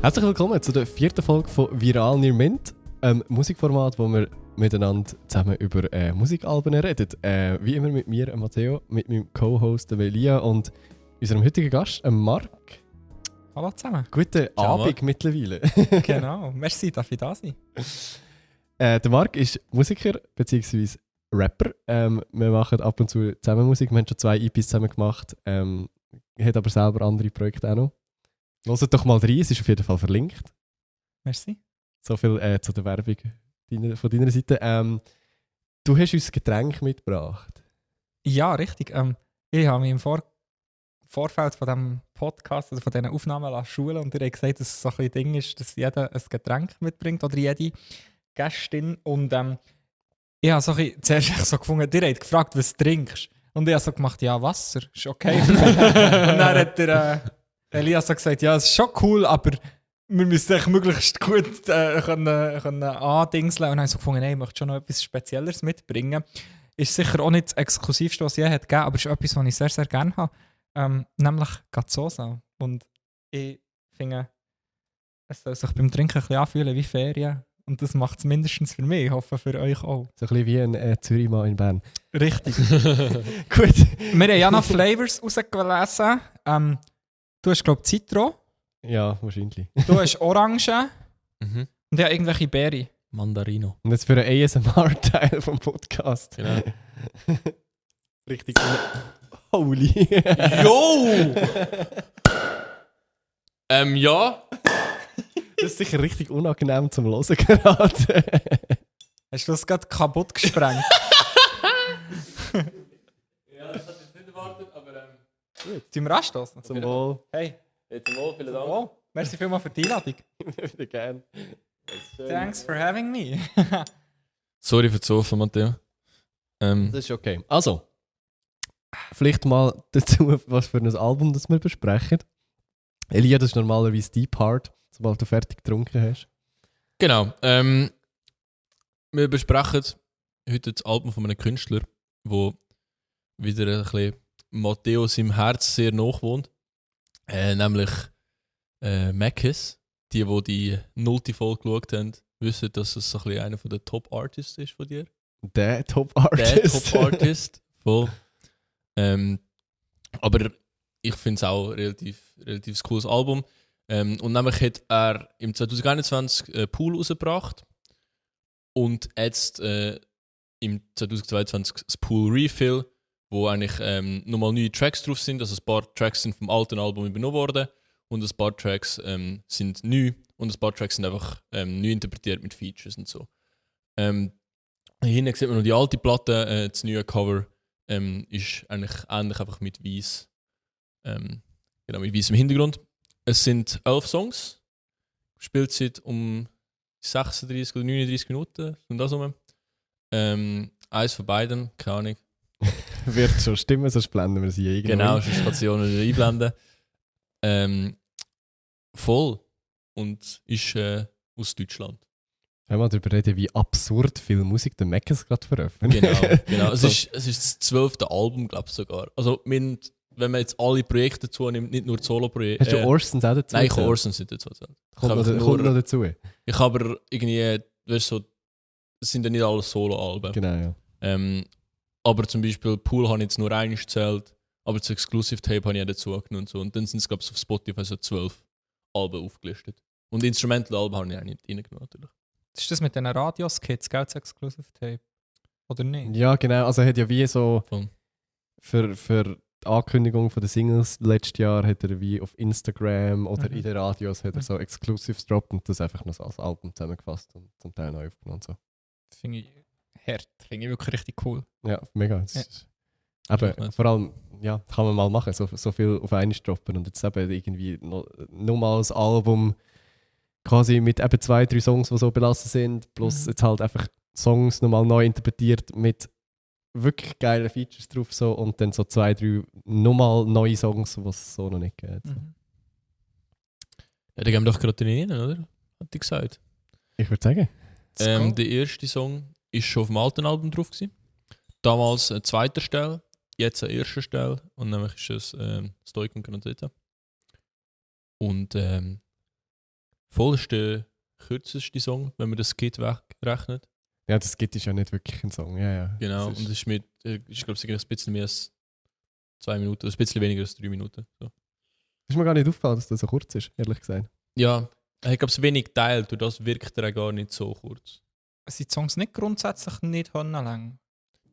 Herzlich willkommen zu der 4. Folge von Viral Near Mint, einem Musikformat, wo wir miteinander zusammen über Musikalben reden. Wie immer mit mir, Matteo, mit meinem Co-Host Elia und unserem heutigen Gast, Marc. Hallo zusammen. Guten Ciao, Abend mittlerweile. Genau, merci, darf ich da sein? Der Marc ist Musiker bzw. Rapper. Wir machen ab und zu zusammen Musik. Wir haben schon 2 EPs zusammen gemacht. Hat aber selber andere Projekte auch noch. Hört doch mal rein, es ist auf jeden Fall verlinkt. Merci. So viel zu der Werbung von deiner Seite. Du hast uns Getränk mitgebracht. Ja, richtig. Ich habe mich im Vorfeld von diesem Podcast, also von diesen Aufnahmen schulen und ihr habt gesagt, dass es so ein Ding ist, dass jeder ein Getränk mitbringt oder jede Gästin. Und ich habe so ein bisschen zuerst so gefunden, ihr habt gefragt, was du trinkst. Und ich habe so gemacht, ja, Wasser, ist okay. Und dann hat der Elias so gesagt, ja, es ist schon cool, aber wir müssen echt möglichst gut können andingseln. Und dann habe ich so gefunden, ich möchte schon noch etwas Spezielleres mitbringen. Ist sicher auch nicht das Exklusivste, was es je hat gegeben, aber es ist etwas, was ich sehr, sehr gerne habe. Nämlich Gazosa. Und ich finde, es soll sich beim Trinken ein bisschen anfühlen wie Ferien. Und das macht es mindestens für mich, ich hoffe für euch auch. So ein bisschen wie ein Zürichmann in Bern. Richtig. Gut. Wir haben ja noch Flavors rausgelesen. Du hast, glaube ich, Zitron, Ja, wahrscheinlich. du hast Orange Mhm. und ja, irgendwelche Beere. Mandarino. Und jetzt für einen ASMR-Teil vom Podcast. Genau. Richtig. Holy. Jo! Ja. Das ist sicher richtig unangenehm zum Hören gerade. Hast du das gerade kaputt gesprengt? Ja, das hat jetzt nicht erwartet, aber Sollen wir anstoßen? Zum Wohl. Hey, jetzt mal, vielen Dank. oh, merci vielmals für die Einladung. Wieder gern. Thanks for having me. Sorry für das Offen, Matteo. Das ist okay. Also, vielleicht mal dazu, was für ein Album das wir besprechen. Elia, das ist normalerweise dein Part, sobald du fertig getrunken hast. Genau. Wir besprechen heute das Album von einem Künstler, wo wieder ein bisschen Matteo seinem Herz sehr nachwohnt. Nämlich Makis. Die 0. Folge geschaut haben, wissen, dass es so ein bisschen einer der Top-Artists ist von dir. Der Top-Artist. Der Top-Artist. Voll. Aber ich finde es auch relativ cooles Album. Und nämlich hat er im 2021 Pool rausgebracht und jetzt im 2022 das Pool Refill, wo eigentlich nochmal neue Tracks drauf sind. Also ein paar Tracks sind vom alten Album übernommen worden und ein paar Tracks sind neu und ein paar Tracks sind einfach neu interpretiert mit Features und so. Hier hinten sieht man noch die alte Platte, das neue Cover ist eigentlich ähnlich, einfach mit weiß. Genau, mit weißem Hintergrund. Es sind 11 Songs. Spielzeit um 36 oder 39 Minuten. Und das rum. Eins von beiden, keine Ahnung. Wird schon stimmen, sonst blenden wir sie irgendwo. Genau, schon Stationen wieder einblenden. Voll. Und ist aus Deutschland. Wenn wir darüber reden, wie absurd viel Musik der Makis gerade veröffentlicht. Genau. Es So. ist das 12. Album, glaube ich sogar. Also, wenn man jetzt alle Projekte dazu nimmt, nicht nur die Solo-Projekte. Hast du Orsons auch dazu? Nein, ich habe Orsons nicht dazu. Kommt noch dazu. Ich habe aber irgendwie, weißt du, so, es sind ja nicht alle Solo-Alben. Genau, ja. Aber zum Beispiel Pool habe ich jetzt nur einmal gezählt, aber das Exclusive Tape habe ich auch dazu genommen und so. Und dann sind es, glaube ich, auf Spotify so 12 Alben aufgelistet. Und Instrumental-Alben habe ich auch nicht reingenommen, natürlich. Ist das mit diesen Radios-Kits, gell, das Exclusive Tape? Oder nicht? Ja, genau. Also er hat ja wie so Voll. für die Ankündigung von den Singles letztes Jahr hat er wie auf Instagram oder in den Radios hat er so Exclusives gedroppt und das einfach noch als Album zusammengefasst und zum Teil neu aufgenommen und so. Das finde ich hart, finde ich wirklich richtig cool. Ja, mega. Das Ja. ist- Aber vor allem, ja, kann man mal machen, so viel auf einmal droppen und jetzt eben irgendwie noch mal das Album quasi mit eben 2, 3 Songs, die so belassen sind, plus jetzt halt einfach Songs nochmal neu interpretiert mit wirklich geilen Features drauf so und dann so 2, 3 nochmal neue Songs, die es so noch nicht gibt. So. Ja, da gehen wir doch gerade rein, oder? Hat ich gesagt. Ich würde sagen. Der erste Song ist schon auf dem alten Album drauf gewesen. Damals an zweiter Stelle, jetzt an erster Stelle. Und nämlich ist es Stoik und Granadeta. Und Voll ist der kürzeste Song, wenn man das Skit wegrechnet. Ja, das gibt es ja nicht wirklich ein Song. Ja. Genau, Das und es ist mit, ich glaube, es ist ein bisschen mehr als 2 Minuten, ein bisschen weniger als 3 Minuten. So. ist mir gar nicht aufgefallen, dass das so kurz ist, ehrlich gesagt. Ja, ich glaube, es wenig teilt, durch das wirkt er auch gar nicht so kurz. Sind die Songs nicht grundsätzlich nicht lang?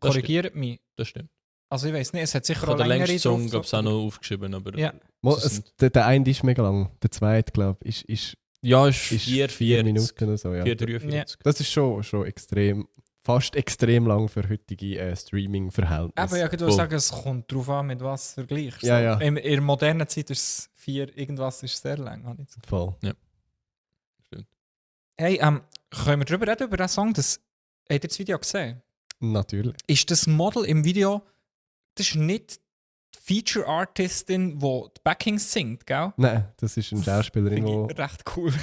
Das Korrigiert mich. Das stimmt. Also ich weiß nicht, es hat Ich sicher habe auch den längere längsten Song, drauf, glaube ich, auch noch aufgeschrieben, aber Ja. das ist Der eine ist mega lang, der zweite, glaube ich, ist ja, ist 4 4 Minuten oder so. Ja. 4,43. Das ist schon extrem, fast extrem lang für heutige Streaming-Verhältnisse. Aber ja, ich würde Voll. sagen, es kommt darauf an, mit was du vergleichst. Ja, So, ja. in der modernen Zeit ist es 4, irgendwas ist sehr lang. habe ich das Gefühl. Voll. Hey, können wir darüber reden, über diesen Song? Habt ihr das Video gesehen? Natürlich. Ist das Model im Video, das ist nicht die Feature-Artistin, die die Backings singt, gell? Nein, das ist eine Schauspielerin, Finde die... ich recht cool.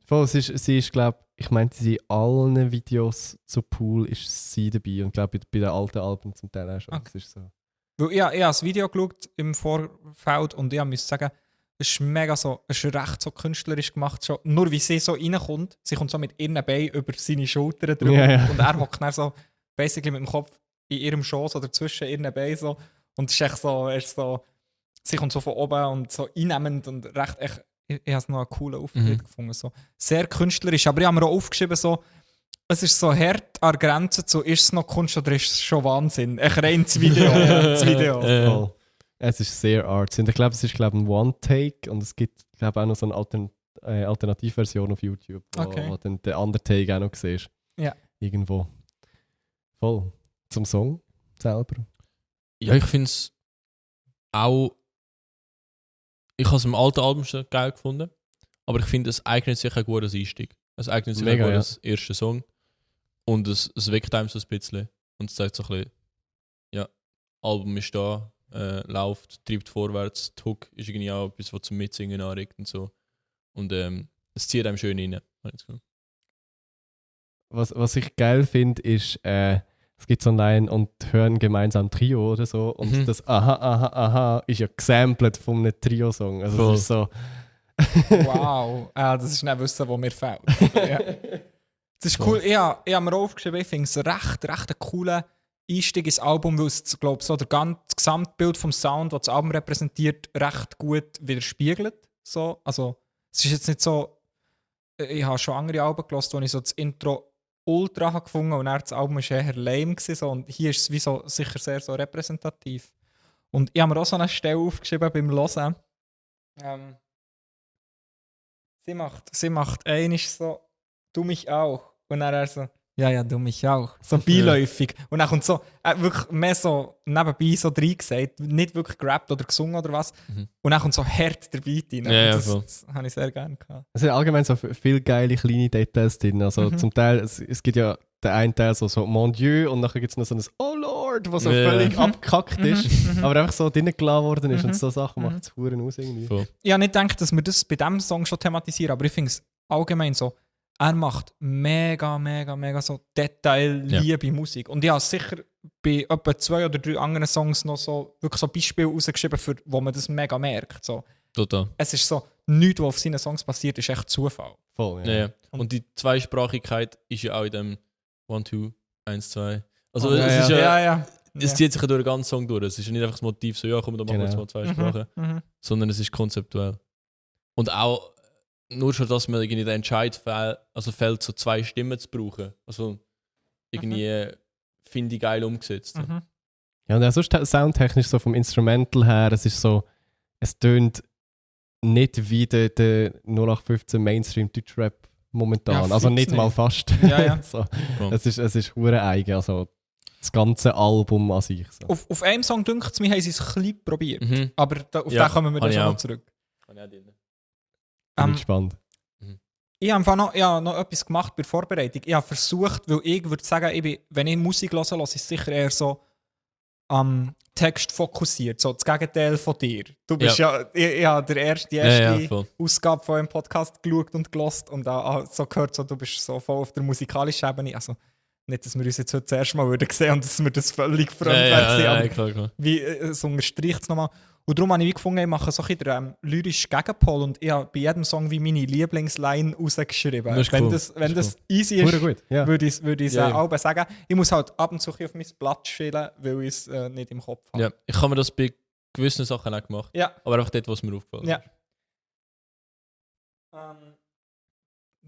Voll, sie ist glaube ich meinte, in allen Videos zu Pool ist sie dabei und glaube bei den alten Alben zum Teil auch schon. Okay. Das ist so. Weil ich habe das Video geschaut im Vorfeld und ich musste sagen, es ist mega so, es ist recht so künstlerisch gemacht schon. Nur wie sie so reinkommt, sie kommt so mit ihren Beinen über seine Schultern drüber Ja. und er hockt dann so basically mit dem Kopf in ihrem Schoß oder zwischen ihren Beinen so und es ist echt so, sie kommt so von oben und so einnehmend und recht echt, ich habe es noch einen coolen Auftritt gefunden. So. Sehr künstlerisch, aber ich habe mir auch aufgeschrieben, so, es ist so hart an der Grenze zu, ist es noch Kunst oder ist es schon Wahnsinn? Echt rein das Video. Das Video. Voll. Es ist sehr artsy. Und ich glaube, es ist ein One-Take und es gibt glaube auch noch so eine Alternativversion auf YouTube, wo dann der andere Take auch noch siehst. Ja. Irgendwo. Voll. Zum Song selber. Ja, ich finde es auch. Ich habe es im alten Album schon geil gefunden, aber ich finde, es eignet sich auch gut als Einstieg. Es eignet sich Mega, auch gut ja. als erster Song. Und es weckt einem so ein bisschen. Und es zeigt so ein bisschen, ja, das Album ist da, läuft, treibt vorwärts. Die Hook ist irgendwie auch etwas, was zum Mitsingen anregt und so. Und es zieht einem schön rein. Habe ich das Gefühl. Was ich geil finde, ist, es gibt so eine Line und hören gemeinsam Trio oder so. Und das Aha ist ja gesampelt von einem Trio-Song. Also Voll. es ist so. Wow, das ist nicht Wissen, was mir fehlt. Ja. Das ist cool. Ich habe mir auch aufgeschrieben, ich finde es recht einen coolen Einstieg ins Album, weil es, glaube ich, so das Gesamtbild vom Sound, das das Album repräsentiert, recht gut widerspiegelt. So. Also, es ist jetzt nicht so, ich habe schon andere Alben gehört, wo ich so das Intro ultra habe gefunden und dann das Album war eher lame gewesen, so. Und hier ist es wie so, sicher sehr so repräsentativ. Und ich habe mir auch so eine Stelle aufgeschrieben beim Hören. Sie macht einisch so, du mich auch. Und dann er so, ja, du mich auch. So beiläufig. Und dann kommt so, wirklich mehr so nebenbei so reingesagt, nicht wirklich gerappt oder gesungen oder was. Und dann kommt so hart der Beat rein. Ja, Und voll. das habe ich sehr gerne gehabt. Es sind allgemein so viele geile kleine Details drin. Also zum Teil, es gibt ja den einen Teil so Mon Dieu und nachher gibt es noch so ein Oh Lord, was so Ja. völlig abgekackt ist, aber einfach so drin gelassen worden ist und so Sachen macht es Huren aus irgendwie. Voll. Ich habe nicht gedacht, dass wir das bei diesem Song schon thematisieren, aber ich finde es allgemein so, er macht mega so detailliebe Musik. Und ich habe sicher bei etwa 2 oder 3 anderen Songs noch so wirklich so Beispiele rausgeschrieben, wo man das mega merkt. So. Total. Es ist so, nichts, was auf seinen Songs passiert, ist echt Zufall. Voll, Ja. Und die Zweisprachigkeit ist ja auch in dem 1, 2, 1, 2. Also Oh, es ist ja, ja. es zieht sich ja durch den ganzen Song durch. Es ist ja nicht einfach das Motiv, so ja komm, dann machen wir jetzt mal 2 Sprachen. Sondern es ist konzeptuell. Und auch nur schon, dass man irgendwie den Entscheid fällt, so 2 Stimmen zu brauchen. Also irgendwie finde ich geil umgesetzt. Ja, und auch sonst soundtechnisch so vom Instrumental her, es ist so, es tönt nicht wie der 0815 Mainstream Deutschrap momentan. Ja, also fix nicht mal nicht. fast. Ja. So. Cool. Es ist hure eigen, also das ganze Album an sich. So. Auf einem Song, dünkt es mir, haben sie es ein bisschen probiert. Mhm. Aber auf Ja, den kommen wir dann habe ich schon auch. noch zurück. Bin gespannt. Ich habe einfach noch etwas gemacht bei der Vorbereitung. Ich habe versucht, weil ich würde sagen, wenn ich Musik höre, höre ich sicher eher so am Text fokussiert. So das Gegenteil von dir. Du bist ich habe die erste voll. Ausgabe von einem Podcast geschaut und gelost und auch so gehört, so, du bist so voll auf der musikalischen Ebene. Also Nicht, dass wir uns jetzt heute das erste Mal würden sehen und dass wir das völlig fremd Ja, wären. klar. Wie, es unterstreicht es nochmal. Und darum habe ich wie gefunden, ich mache so ein bisschen den lyrischen Gegenpol und ich habe bei jedem Song wie meine Lieblingsline rausgeschrieben. Das ist Wenn cool. das easy ist, Hure gut, ja. würde ich es Ja, ja. auch sagen. Ich muss halt ab und zu ein bisschen auf mein Blatt schillen, weil ich es nicht im Kopf habe. Ja, ich habe mir das bei gewissen Sachen auch gemacht. Ja. Aber einfach dort, was mir aufgefallen Ja. ist.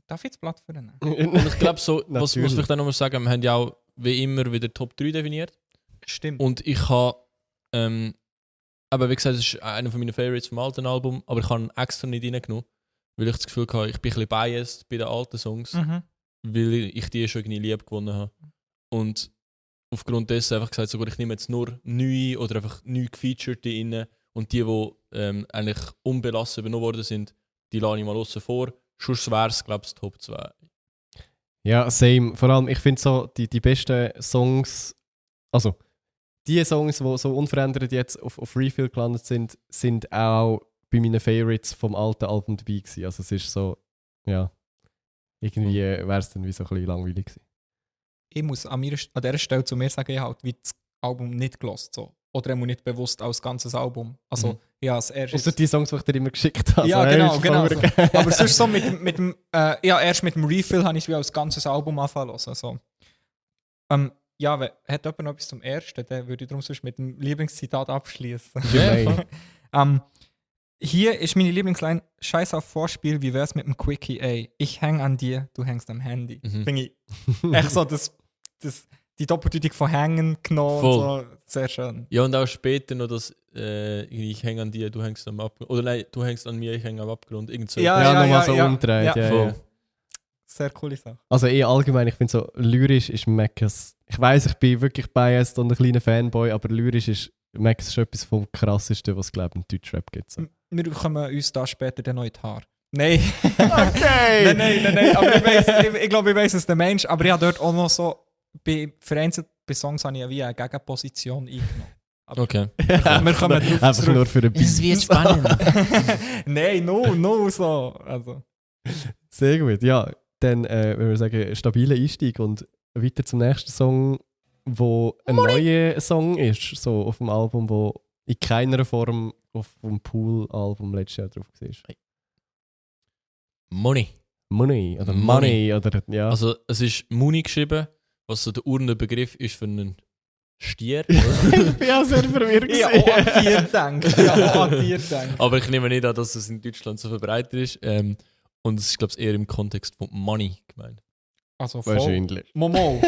Darf ich das Blatt führen? Und ich glaube, so, was muss Natürlich. ich dann noch mal sagen, wir haben ja auch wie immer wieder Top 3 definiert. Stimmt. Und ich habe, aber wie gesagt, das ist einer von meinen Favorites vom alten Album, aber ich habe ihn extra nicht reingenommen, weil ich das Gefühl hatte, ich bin ein bisschen biased bei den alten Songs, weil ich die schon irgendwie lieb gewonnen habe. Und aufgrund dessen einfach gesagt, sogar ich nehme jetzt nur neue oder einfach neu gefeatured rein und die eigentlich unbelassen übernommen worden sind, die lasse ich mal außen vor. Sonst wäre es, glaube ich, Top 2. Ja, same. Vor allem, ich finde so, die besten Songs, also die Songs, die so unverändert jetzt auf Refill gelandet sind, sind auch bei meinen Favorites vom alten Album dabei gewesen. Also es ist so, ja, irgendwie wäre es dann wie so ein bisschen langweilig gewesen. Ich muss an dieser Stelle zu mir sagen, ich habe halt wie das Album nicht gelost. So. Oder ich muss nicht bewusst als ganzes Album. Also, ja, das erste. Außer die Songs, die ich dir immer geschickt habe. Ja, So, genau, ist genau. voll So. geil. Aber sonst so mit dem ja, erst mit dem Refill habe ich es wie als ganzes Album anfangen lassen. So. Ja, hat jemand noch etwas zum Ersten? Dann würde ich darum sonst mit dem Lieblingszitat abschließen. Nein. Hier ist meine Lieblingsline: Scheiß auf Vorspiel, wie wär's mit dem Quickie, ey? Ich häng an dir, du hängst am Handy. Finde ich echt so die Doppeldeutung von hängen genommen und so. Sehr schön. Ja, und auch später noch das ich hänge an dir, du hängst am Abgrund. Oder nein, du hängst an mir, ich hänge am Abgrund. Irgend so. Ja, Ja, nochmal so ja. umdreht. Ja, Ja, voll. ja. Sehr coole Sache. Also allgemein, ich finde so, lyrisch ist Mackes. Ich weiss, ich bin wirklich biased und ein kleiner Fanboy, aber lyrisch ist Mackes schon etwas vom krassesten, was es, glaube ich, in Deutschrap gibt. So. Wir bekommen uns da später dann noch in die Haare. Nein. Okay! nein. Aber ich glaube, ich weiss, was der Mensch. Aber ich habe dort auch noch so, vereinzelt bei Songs habe ich wie eine Gegenposition eingenommen. Aber Okay. wir kommen drauf Einfach zurück. nur für den Beat. Es wird spannend. Nein, no so. Also. Sehr gut, ja. Dann würde ich sagen, stabiler Einstieg und weiter zum nächsten Song, wo ein neuer Song ist, so auf dem Album, wo in keiner Form auf dem Pool-Album letztes Jahr drauf war. Money. Money oder Money. Money oder ja. Also es ist Muni geschrieben, was so der Urnenbegriff ist für einen Stier. ich bin auch sehr verwirrt. Ich habe auch an dir gedacht. Aber ich nehme nicht an, dass es in Deutschland so verbreitet ist. Und es ist, glaube ich, eher im Kontext von Money gemeint. Also voll. Wahrscheinlich. Wenn man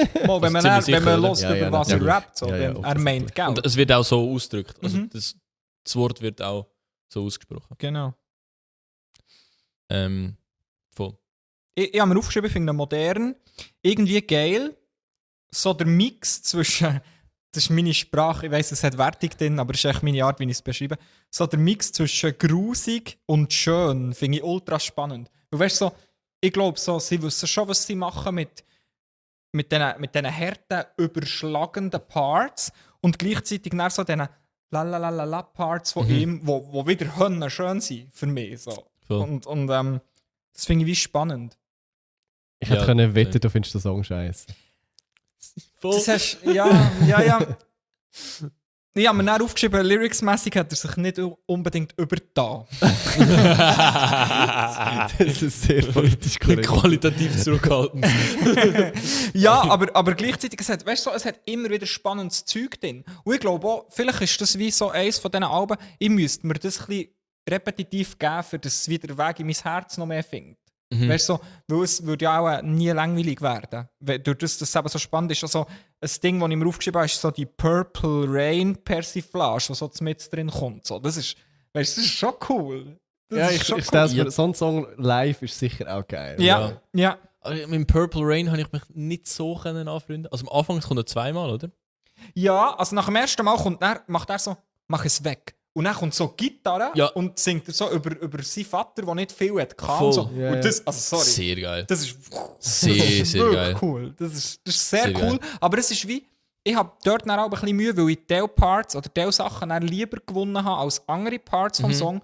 ziemlich hört, sicher, oder? hört, Ja, über was er natürlich. rappt, so, Ja, dann er offensichtlich. meint Geld. Und es wird auch so ausgedrückt. Also Mhm. das Wort wird auch so ausgesprochen. Genau. Voll. Ich habe mir aufgeschrieben, ich finde ihn modern, irgendwie geil. So der Mix zwischen, das ist meine Sprache, ich weiss, es hat Wertung drin, aber es ist echt meine Art, wie ich es beschreibe. So der Mix zwischen grusig und schön finde ich ultra spannend. Du weißt so, ich glaube, so, sie wissen schon, was sie machen mit diesen harten, überschlagenden Parts und gleichzeitig nach so diesen la Parts von ihm, wo wieder schön sind für mich. So. Voll. Und das finde ich wie spannend. Ich hätte Ja, können wetten, okay. du findest den Song scheiße. Das hast, ja. Ich habe mir dann aufgeschrieben, lyricsmäßig hat er sich nicht unbedingt übertan. Das ist sehr politisch korrekt. Qualitativ zurückhaltend. Ja, aber gleichzeitig, es hat immer wieder spannendes Zeug drin. Und ich glaube auch, vielleicht ist das wie so eins von diesen Alben, ich müsste mir das ein bisschen repetitiv geben, für dass es wieder den Weg in mein Herz noch mehr findet. Weißt du, so, weil es würde ja auch nie langweilig werden. Durch das, dass es eben so spannend ist. Also, ein Ding, das ich mir aufgeschrieben habe, ist so die Purple Rain Persiflage, die so mit drin kommt. So, das ist schon cool. Das Ja, ist ich schon stelle cool. mir, so ein Song live ist sicher auch geil. Ja. Also mit Purple Rain habe ich mich nicht so anfreunden. Also am Anfang kommt er zweimal, oder? Ja, also nach dem ersten Mal macht er so, mach es weg. Und dann kommt so Gitarre Ja. und singt er so über seinen Vater, der nicht viel hat kann. Voll. So. Ja, Und das, also sorry. Sehr geil. Das ist Sehr, sehr wirklich geil. cool. Das ist sehr, Sehr cool. geil. Aber es ist wie, ich habe dort dann auch ein bisschen Mühe, weil ich Teil-Parts oder Teil-Sachen dann lieber gewonnen habe als andere Parts vom Song.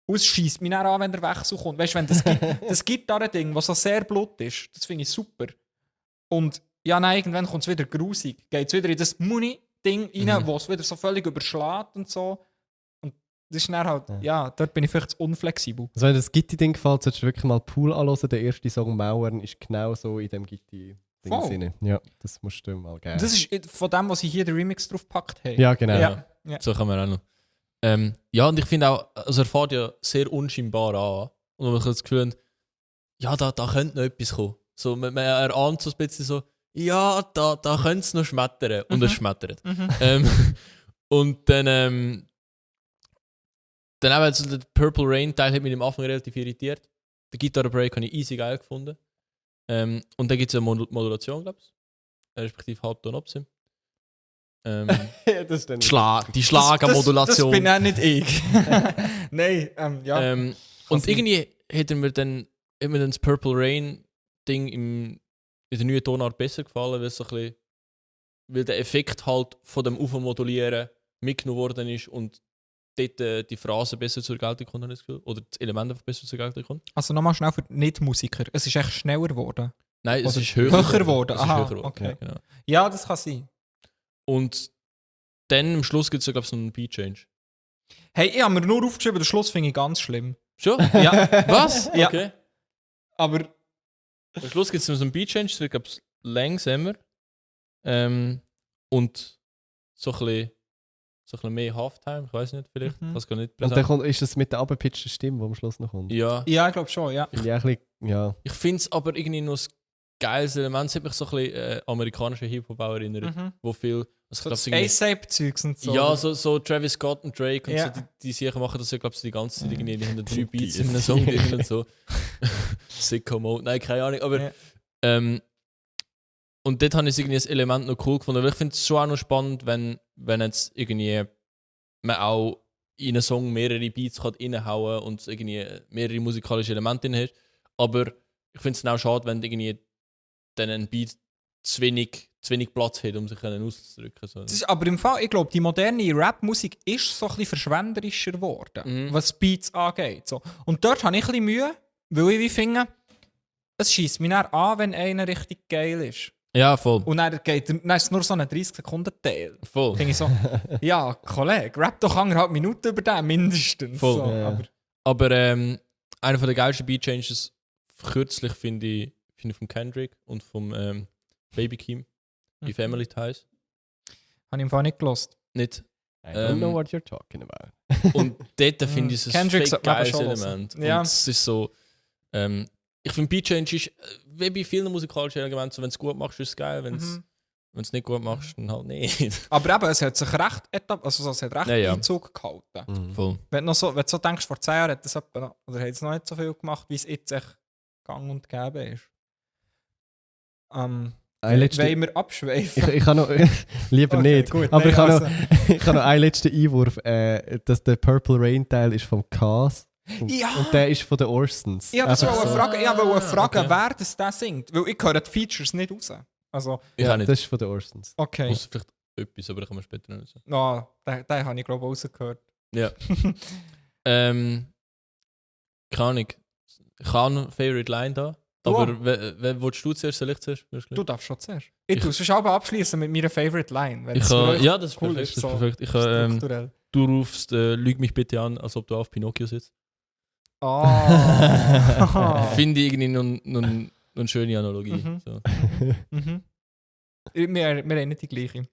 Und es scheisst mich dann an, wenn der Wechsel kommt. Weißt du, wenn das Gitarre-Ding, was so sehr blut ist, das finde ich super. Und ja, nein, irgendwann kommt es wieder grusig. Geht es wieder in das Muni-Ding rein, wo es wieder so völlig überschlägt und so. Und das ist dann halt, ja, dort bin ich vielleicht zu unflexibel. Also wenn dir das Gitti-Ding gefällt, solltest du wirklich mal Pool anhören. Der erste Song «Mauern» ist genau so in dem Gitti-Ding Voll. drin. Ja, das musst du mal geben. Das ist von dem, was sie hier den Remix drauf gepackt haben. Ja, genau. Ja. Ja. So kann man auch noch. Ja, und ich finde auch, also er fährt ja sehr unscheinbar an. Und man hat das Gefühl, ja, da könnte noch etwas kommen. So, man erahnt so ein bisschen so, ja, da könnte es noch schmettern. Und es schmettert. Und dann eben so der Purple Rain Teil hat mich am Anfang relativ irritiert. Den Guitar Break habe ich easy geil gefunden. Und dann gibt es eine Modulation, glaube ich. Respektive Halbton Absim. Das ist dann Die Schlagermodulation. Das bin auch nicht ich. Nein, ja. Und irgendwie hat mir dann das Purple Rain Ding in der neuen Tonart besser gefallen, weil, so ein bisschen, weil der Effekt halt von dem Aufmodulieren mitgenommen worden ist und dort die Phrase besser zur Geltung kommt, habe ich das Gefühl. Oder das Element einfach besser zur Geltung kommt. Also nochmal schnell für Nicht-Musiker. Es ist echt schneller geworden. Nein, es Oder ist höher geworden. Es ist Aha, höher geworden. okay. Ja, genau. Ja, das kann sein. Und dann am Schluss gibt es, glaube ich, so einen Beat-Change. Hey, ich habe mir nur aufgeschrieben, den Schluss finde ich ganz schlimm. Schon? Ja. Was? Ja. Okay. Aber Am Schluss gibt es noch so einen Beat-Change, es wird, glaube ich, langsamer. Und so ein bisschen mehr Halftime, ich weiß nicht, vielleicht. Mhm. Das gar nicht Und präsent. dann ist das mit der abgepitchten Stimme, die am Schluss noch kommt. Ja. ja, ich glaube schon, ja. Finde ich auch ein bisschen, ja. Ich finde es aber irgendwie noch ein geiles Element. Es hat mich so ein bisschen amerikanische Hip-Hop auch erinnert, wo viel... Also So das ich glaub, A$AP-Zeugs und so. ja, so Travis Scott und Drake und Ja. so, die Sachen machen das ja, glaube ich, die ganze Zeit irgendwie. Die haben dann 3 Die Beats in einem Song drin und so. Sicko Mode, nein, keine Ahnung. Aber, Ja. und dort habe ich irgendwie ein Element noch cool gefunden. Aber ich finde es schon auch noch spannend, wenn jetzt irgendwie man auch in einen Song mehrere Beats kann reinhauen kann und irgendwie mehrere musikalische Elemente drin hat. Aber ich finde es dann auch schade, wenn irgendwie dann ein Beat zu wenig Platz hat, um sich auszudrücken. So. Das ist aber im Fall, ich glaube, die moderne Rap-Musik ist so ein bisschen verschwenderischer geworden, was Beats angeht. So. Und dort habe ich ein bisschen Mühe, weil ich wie finde, es schießt mich dann an, wenn einer richtig geil ist. Ja, voll. Und dann ist es nur so ein 30-Sekunden-Teil. Voll. Finde ich so, ja, Kollege, rap doch 1,5 Minuten über den, mindestens. Voll. So. Ja. Aber einer der geilsten Beat-Changes kürzlich finde ich von Kendrick und vom Baby Keem, die Family Ties. Habe ich im Fall nicht gelost. Nicht. I don't know what you're talking about. Und dort finde ich es ein Kendrick fake sollte man aber geiles schon Element. hören. Ja. Und es ist so, ich finde Beat-Change ist, wie bei vielen musikalischen Elementen, so, wenn du es gut machst, ist es geil, wenn du es nicht gut machst, dann halt nicht. Aber eben, es hat sich recht, es hat recht Ja. Einzug gehalten. Voll. Wenn du so denkst, vor 10 Jahren hat das etwa noch, oder hat es noch nicht so viel gemacht, wie es jetzt echt gang und gäbe ist. Wollen wir abschweifen? Ich kann noch, lieber Okay, nicht, gut, aber nein, ich habe also. ich habe noch einen letzten Einwurf, dass der Purple Rain Teil ist vom Cast und, Ja. und der ist von den Orsons. Ich wollte Einfach so. fragen, okay. wer das singt, weil ich höre die Features nicht raus. Also, Ich Ja, auch nicht. das ist von den Orsons. okay. Muss vielleicht etwas, aber da kann man später noch sagen. No, den habe ich glaube ich rausgehört. Ja. Keine Ahnung. Ich habe eine Favorite Line da. Du Aber willst du zuerst, soll ich zuerst? Du darfst schon zuerst. Ich tue es aber abschließen mit meiner Favorite Line. Wenn es für euch Ja, das ist cool perfekt. ist, Das ist so perfekt. strukturell. Du rufst, lüg mich bitte an, als ob du auf Pinocchio sitzt. Ah. Finde ich irgendwie noch eine schöne Analogie. Mhm. So. Mhm. Wir haben nicht die gleiche.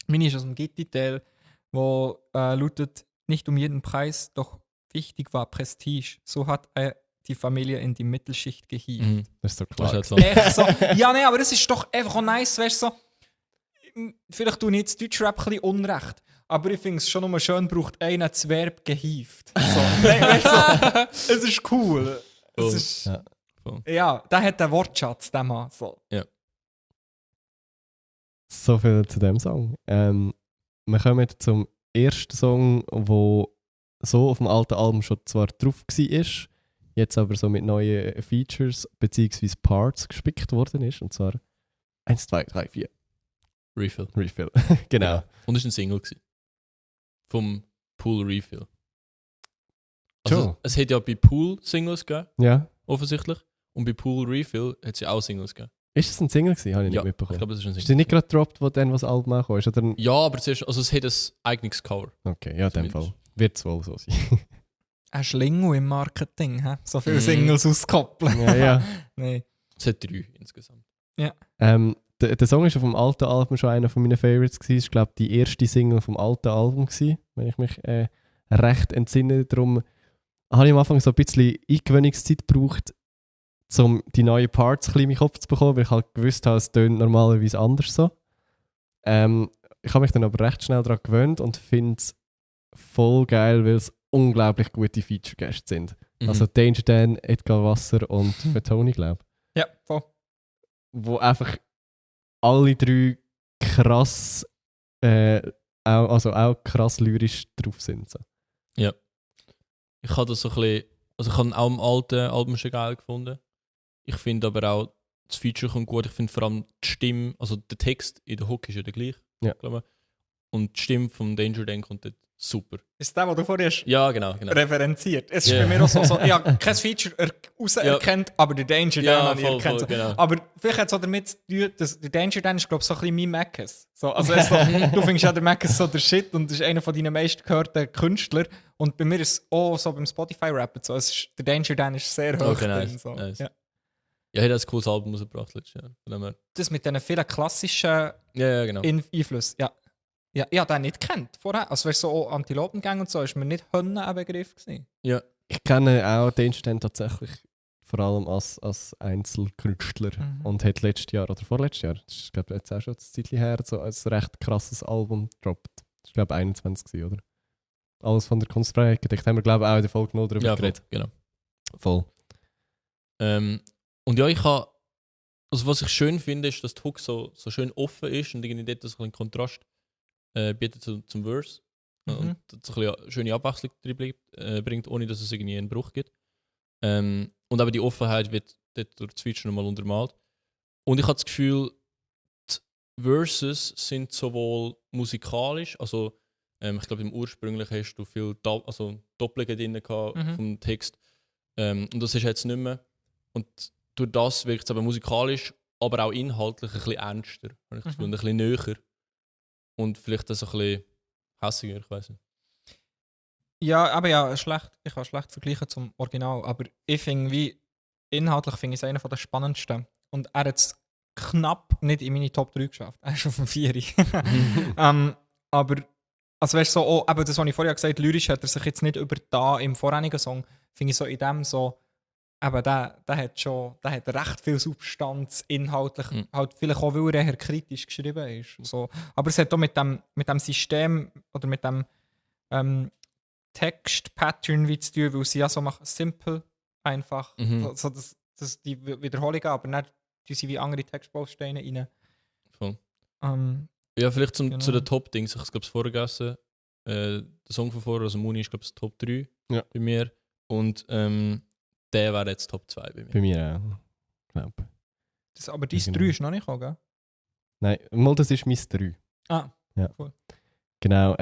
Meine ist aus dem Gitti-Teil, wo lautet, nicht um jeden Preis, doch wichtig war Prestige. So hat er die Familie in die Mittelschicht gehievt. Mhm. Das ist doch Das klar. ist halt so. Echt so. Ja, nee, aber das ist doch einfach auch nice, weißt du, so. Vielleicht tue ich jetzt Deutschrap ein bisschen unrecht, aber ich finde es schon immer schön, braucht einer das Verb gehievt. So. Weißt du, so. Es ist cool. Voll. Es ist, Ja. Voll. ja, der hat den Wortschatz, der Mann. So. So viel zu dem Song. Wir kommen zum ersten Song, wo so auf dem alten Album schon zwar drauf war, jetzt aber so mit neuen Features bzw. Parts gespickt worden ist. Und zwar 1, 2, 3, 4. Refill. Refill. Genau. Ja. Und es war ein Single. Gewesen. Vom Pool Refill. Also, Schon? es hat ja bei Pool Singles gegeben, Ja. offensichtlich. Und bei Pool Refill hat es ja auch Singles gegeben. Ist das ein Single gewesen? Habe ich Ja, nicht mitbekommen. ich glaube, das ist ein Ist Single. der nicht gerade gedroppt, wo dann was Album angekommen ist? Oder? Ja, aber zuerst, also es hat ein eigenes Cover. Okay, ja, in dem Zumindest. Fall. Wird es wohl so sein. Ein Schlingel im Marketing, hä? So viele Mhm. Singles auskoppeln. ja, ja. Nein. Es hat 3 insgesamt. Der Song ist auf dem alten Album schon einer von meinen Favorites gewesen. Ich glaube, die erste Single vom alten Album gewesen, wenn ich mich recht entsinne. Darum habe ich am Anfang so ein bisschen Eingewöhnungszeit gebraucht, um die neuen Parts ein bisschen in meinen Kopf zu bekommen, weil ich halt gewusst habe, es tönt normalerweise anders so. Ich habe mich dann aber recht schnell daran gewöhnt und finde es voll geil, weil es unglaublich gute Feature-Gäste sind. Also Danger Dan, Edgar Wasser und Tony, glaube ich. Ja, voll. Wo einfach alle 3 krass, auch krass lyrisch drauf sind. So. Ich habe das so ein bisschen, also ich habe auch im alten Album schon geil gefunden. Ich finde aber auch, das Feature kommt gut. Ich finde vor allem die Stimme, also der Text in der Hook ist ja der gleich, Ja. glaube ich. Und die Stimme vom Danger Dan kommt dort super. Ist der, den du vorher hast Ja, genau. referenziert? Es ist Ja. bei mir auch so, ich habe kein Feature erkannt, aber der Danger Dan Ja, habe ich voll, erkannt. voll, genau. Aber vielleicht hat es auch damit zu tun, dass der Danger Dan ist, glaube ich, so ein bisschen mein Mackes. So, also er ist so, du findest ja der Mackes so der Shit und ist einer von deinen meistgehörten Künstlern. Und bei mir ist es auch so beim Spotify-Rappen so, der Danger Dan ist sehr hoch Okay, drin. nice, So. nice. Ja. Ja, er hat ein cooles Album rausgebracht letztes Jahr. Von dem her. Das mit diesen vielen klassischen Ja, genau. Einflüssen, ja. Ja, ich habe den nicht gekannt vorher. Also weißt du, so Antilopengang und so, ist mir nicht Hönne ein Begriff gewesen. Ja. Ich kenne auch Danger Dan tatsächlich vor allem als Einzelkünstler und hat letztes Jahr oder vorletztes Jahr, das ist glaube ich jetzt auch schon ein Zeitchen her, so ein recht krasses Album gedroppt. Das war glaube ich 21 gewesen, oder? Alles von der Kunstfreiheit gedeckt. Haben wir glaube ich auch in der Folge 0 darüber Ja, voll, geredet. genau. Voll. Und ja, ich habe, also was ich schön finde, ist, dass die Hook so schön offen ist und irgendwie dort so ein bisschen Kontrast bietet zum Verse. Und so ein bisschen eine schöne Abwechslung drin bringt, ohne dass es irgendwie einen Bruch gibt. Und aber die Offenheit wird dort durch das Feature nochmal untermalt. Und ich habe das Gefühl, die Verses sind sowohl musikalisch, also ich glaube im ursprünglich hast du viel Doppelungen drin gehabt vom Text. Und das ist jetzt nicht mehr. Und durch das wirkt es aber musikalisch, aber auch inhaltlich ein bisschen ernster. Habe ich das Gefühl, und ein bisschen näher. Und vielleicht das ein bisschen hässiger, ich weiß nicht. Ja, aber ja, schlecht. Ich kann schlecht vergleichen zum Original, aber ich finde, wie inhaltlich finde ich es einer der spannendsten. Und er hat es knapp nicht in meine Top 3 geschafft. Er ist auf dem 4. Aber, also weißt du, so, oh, eben das, was ich vorher gesagt habe, lyrisch hat er sich jetzt nicht über da im vorherigen Song, finde ich so in dem so, aber der hat recht viel Substanz, inhaltlich, halt vielleicht auch, weil er eher kritisch geschrieben ist. So. Aber es hat auch mit dem System oder mit dem Text-Pattern wie zu tun, weil sie ja so machen, simple, einfach, so das die Wiederholungen, aber nicht tun sie wie andere Textbausteine rein. Voll. Ja, vielleicht genau. zu den Top-Dings, ich glaube es vorgegessen, der Song von vorher, also Muni ist glaube ich Top 3 bei mir und der wäre jetzt Top 2 bei mir. Bei mir auch, glaube ich. aber dein 3 ist noch nicht gekommen, gell? Nein, mal das ist mein 3. Ah, ja. Cool. Genau.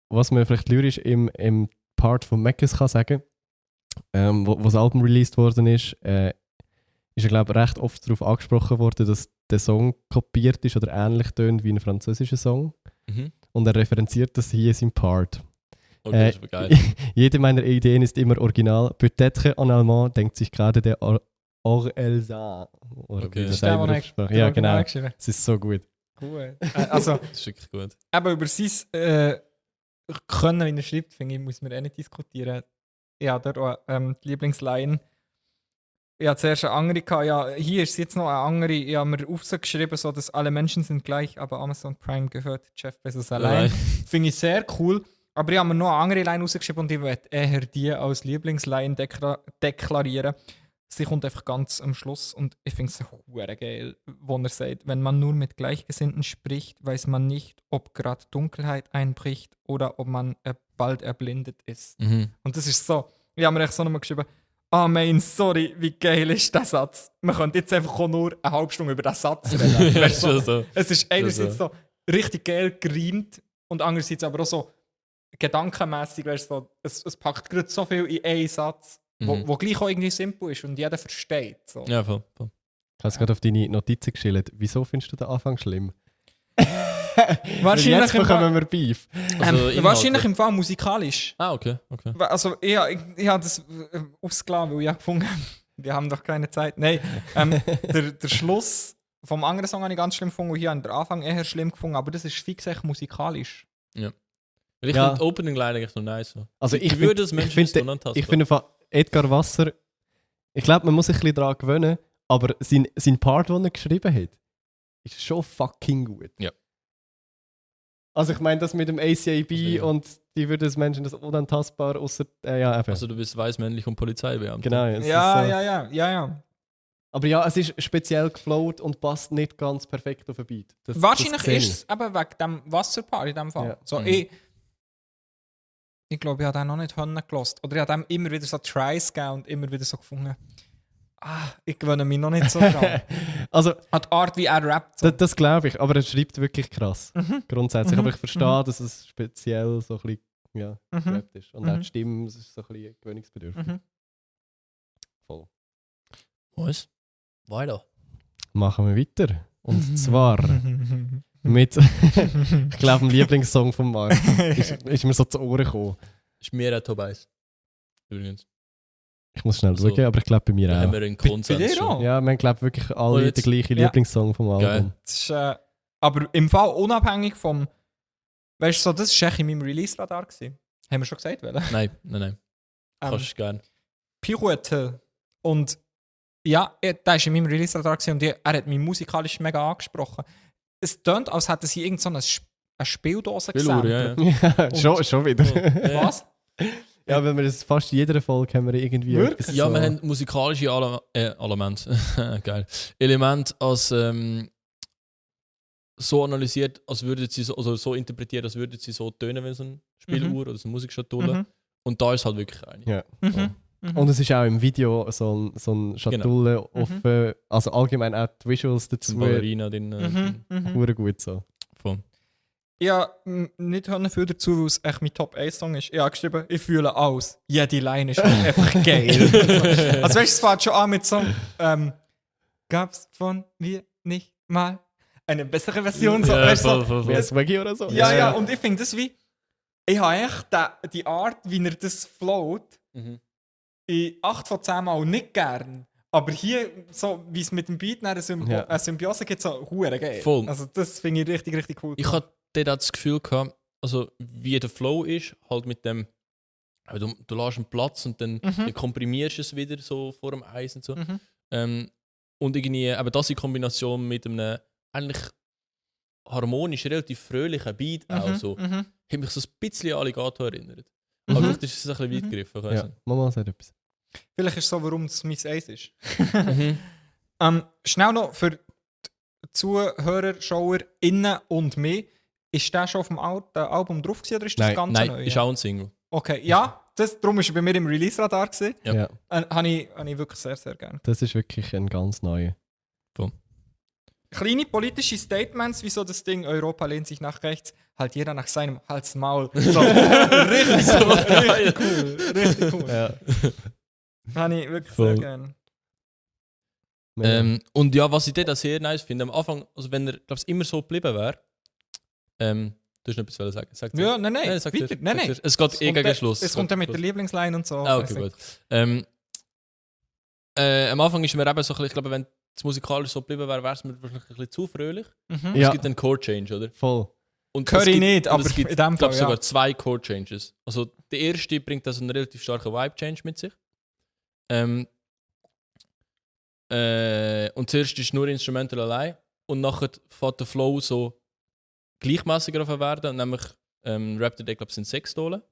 Was man vielleicht lyrisch im Part von Meckes kann sagen, wo das Album released worden ist er glaube ich recht oft darauf angesprochen worden, dass der Song kopiert ist oder ähnlich tönt wie ein französischer Song. Und er referenziert das hier in seinem Part. Okay, das ist geil. Jede meiner Ideen ist immer original. Peut-être en allemand denkt sich gerade der Orelsan. Okay. Das ja, genau. Es ist so gut. Cool. Also, das ist wirklich gut. Aber über sein Können, wie er schreibt, finde ich, muss man eh nicht diskutieren. Ja, dort auch die Lieblingsline. Ich hatte zuerst eine andere gehabt. Ja, hier ist jetzt noch eine andere. Ich habe mir aufgeschrieben, so, dass alle Menschen sind gleich, aber Amazon Prime gehört Jeff Bezos allein. Finde ich sehr cool. Aber ich habe mir noch eine andere Line rausgeschrieben und ich werde eher die als Lieblingsline deklarieren. Sie kommt einfach ganz am Schluss und ich finde es sehr geil, wo er sagt, wenn man nur mit Gleichgesinnten spricht, weiß man nicht, ob gerade Dunkelheit einbricht oder ob man bald erblindet ist. Und das ist so, ich habe mir echt so nochmal geschrieben, sorry, wie geil ist der Satz? Man könnte jetzt einfach auch nur eine halbe Stunde über diesen Satz reden. Weißt du, so. Es ist einerseits so richtig geil gereimt und andererseits aber auch so gedankenmässig, weißt du, so, es packt gerade so viel in einen Satz, wo gleich auch irgendwie simpel ist und jeder versteht. So. Ja, voll. Ich habe es gerade auf deine Notizen geschildert. Wieso findest du den Anfang schlimm? Wahrscheinlich Jetzt bekommen wir Beef. Also wahrscheinlich im Fall musikalisch. Okay. Also ich habe das ausgelassen, weil ich habe gefunden wir haben doch keine Zeit. Nein, der Schluss vom anderen Song habe ich ganz schlimm gefunden und hier habe ich den Anfang eher schlimm gefunden, aber das ist fix echt musikalisch. Ja. Weil ich finde die Opening Line eigentlich noch nice. So. Also ich würde das Menschen finde unantastbar. Ich finde von Edgar Wasser, ich glaube, man muss sich ein bisschen daran gewöhnen, aber sein Part, den er geschrieben hat, ist schon fucking gut. Ja. Also ich meine, das mit dem ACAB ja. und die würden das Menschen das unantastbar, außer ja, eben. Also du bist weiß, männlich und Polizeibeamter. Genau. Es Ja, ist, ja. Aber ja, es ist speziell geflowt und passt nicht ganz perfekt auf den Beat. Wahrscheinlich sehe ist es eben wegen dem Wasserpart in dem Fall. Ja. So, ich glaube, ich habe den noch nicht gehört. Oder ich habe dem immer wieder so Tries gegeben und immer wieder so gefunden, ich gewöhne mich noch nicht so dran. Also, an die Art, wie er rappt. So. das glaube ich, aber er schreibt wirklich krass. Grundsätzlich. Mhm. Aber ich verstehe, dass es speziell so ein bisschen gerappt ist. Und auch die Stimme, es ist so ein bisschen gewöhnungsbedürftig. Voll. Was? Weiter. Machen wir weiter. Und zwar mit, ich glaube, dem Lieblingssong von Mark. ist mir so zu Ohren gekommen. Ist mir auch Top 1. Übrigens. Ich muss schnell Also, schauen, aber ich glaube bei mir Da haben auch. wir einen Bei Konsens dir schon. auch? Ja, wir haben glaube wirklich Und alle jetzt- den gleichen Ja. Lieblingssong vom Album. Geil. Das ist, aber im Fall unabhängig vom. Weißt du, so, das war echt in meinem Release-Radar. Gewesen. Haben wir schon gesagt, welcher? Nein. Kannst du gerne. Pirouette. Und ja, der war in meinem Release-Radar gewesen und er hat mich musikalisch mega angesprochen. Es tönt, als hätten sie irgend so eine Spieldose Spieluhr, gesampelt. ja. schon wieder. Was? Ja, weil wir das fast in jeder Folge haben wir irgendwie Wirklich? etwas Ja, so. wir haben musikalische Geil. Element als so analysiert, als würden sie so, also so interpretiert, als würden sie so tönen wie so eine Spieluhr oder so eine Musikschatulle. Mhm. Und da ist halt wirklich eine. Ja. Mhm. Und es ist auch im Video so ein Schatulle offen, also allgemein auch die Visuals dazu. Zum Ballerina drin. Hure gut so. Voll. Ja, nicht viel dazu, weil es echt mein Top 1 Song ist. Ich habe geschrieben, ich fühle alles. Jede Line ist einfach geil. Also weißt du, es fängt schon an mit so gab's von mir nicht mal eine bessere Version? So, weißt du, so, Wie ein Swaggy oder so. ja, und ich finde das wie, ich habe echt die Art, wie er das float, in 8 von 10 Mal nicht gern. Aber hier, so wie es mit dem Beat eine Symbiose gibt, so hure geil. Voll. Also das finde ich richtig, richtig cool. Ich hatte dort auch das Gefühl gehabt, also wie der Flow ist, halt mit dem, du lässt einen Platz und dann komprimierst du es wieder so vor dem Eis und so. Und irgendwie, aber das in Kombination mit einem eigentlich harmonisch, relativ fröhlichen Beat auch so, hat mich so ein bisschen an Alligator erinnert. Aber vielleicht ist es ein bisschen weit gegriffen. Ich weiss Ja, Mama sagt etwas. Vielleicht ist es so, warum es mein Eis ist. Schnell noch für die Zuhörer, Schauer, innen und mich. Ist der schon auf dem Album drauf gewesen, oder ist das ganz Nein, neu? ist auch ein Single. Okay, ja, darum ist er bei mir im Release-Radar gewesen. Ja. Ja. Habe ich wirklich sehr, sehr gerne. Das ist wirklich ein ganz neuer. Kleine politische Statements, wie so das Ding, Europa lehnt sich nach rechts, halt jeder nach seinem Halsmaul. So, richtig cool. Richtig cool. Ja. Habe ich wirklich Voll. sehr gerne. Und ja, was ich dort auch sehr nice finde, am Anfang, also wenn er, glaube ich, immer so geblieben wäre, du hast noch etwas sagen. Sag zuerst. Ja, nein, sag weiter. zuerst, Nein, sag nein. zuerst. Es geht eh gegen Schluss. Es kommt dann mit der Lieblingsline und so. Ah, okay, gut. Am Anfang ist mir eben so ein bisschen, ich glaube, wenn es musikalisch so geblieben wäre, wäre es mir wahrscheinlich ein bisschen zu fröhlich. Ja. Es gibt einen Chord-Change, oder? Voll. Und Höre es ich gibt- nicht, und aber es gibt, in dem ich glaube Fall, sogar ja. 2 Chord-Changes. Also der erste bringt also einen relativ starken Vibe-Change mit sich. Und zuerst ist nur Instrumental allein und nachher fährt der Flow so gleichmäßiger auf werden, und nämlich rappt er, glaube ich, sind 6 Tolen.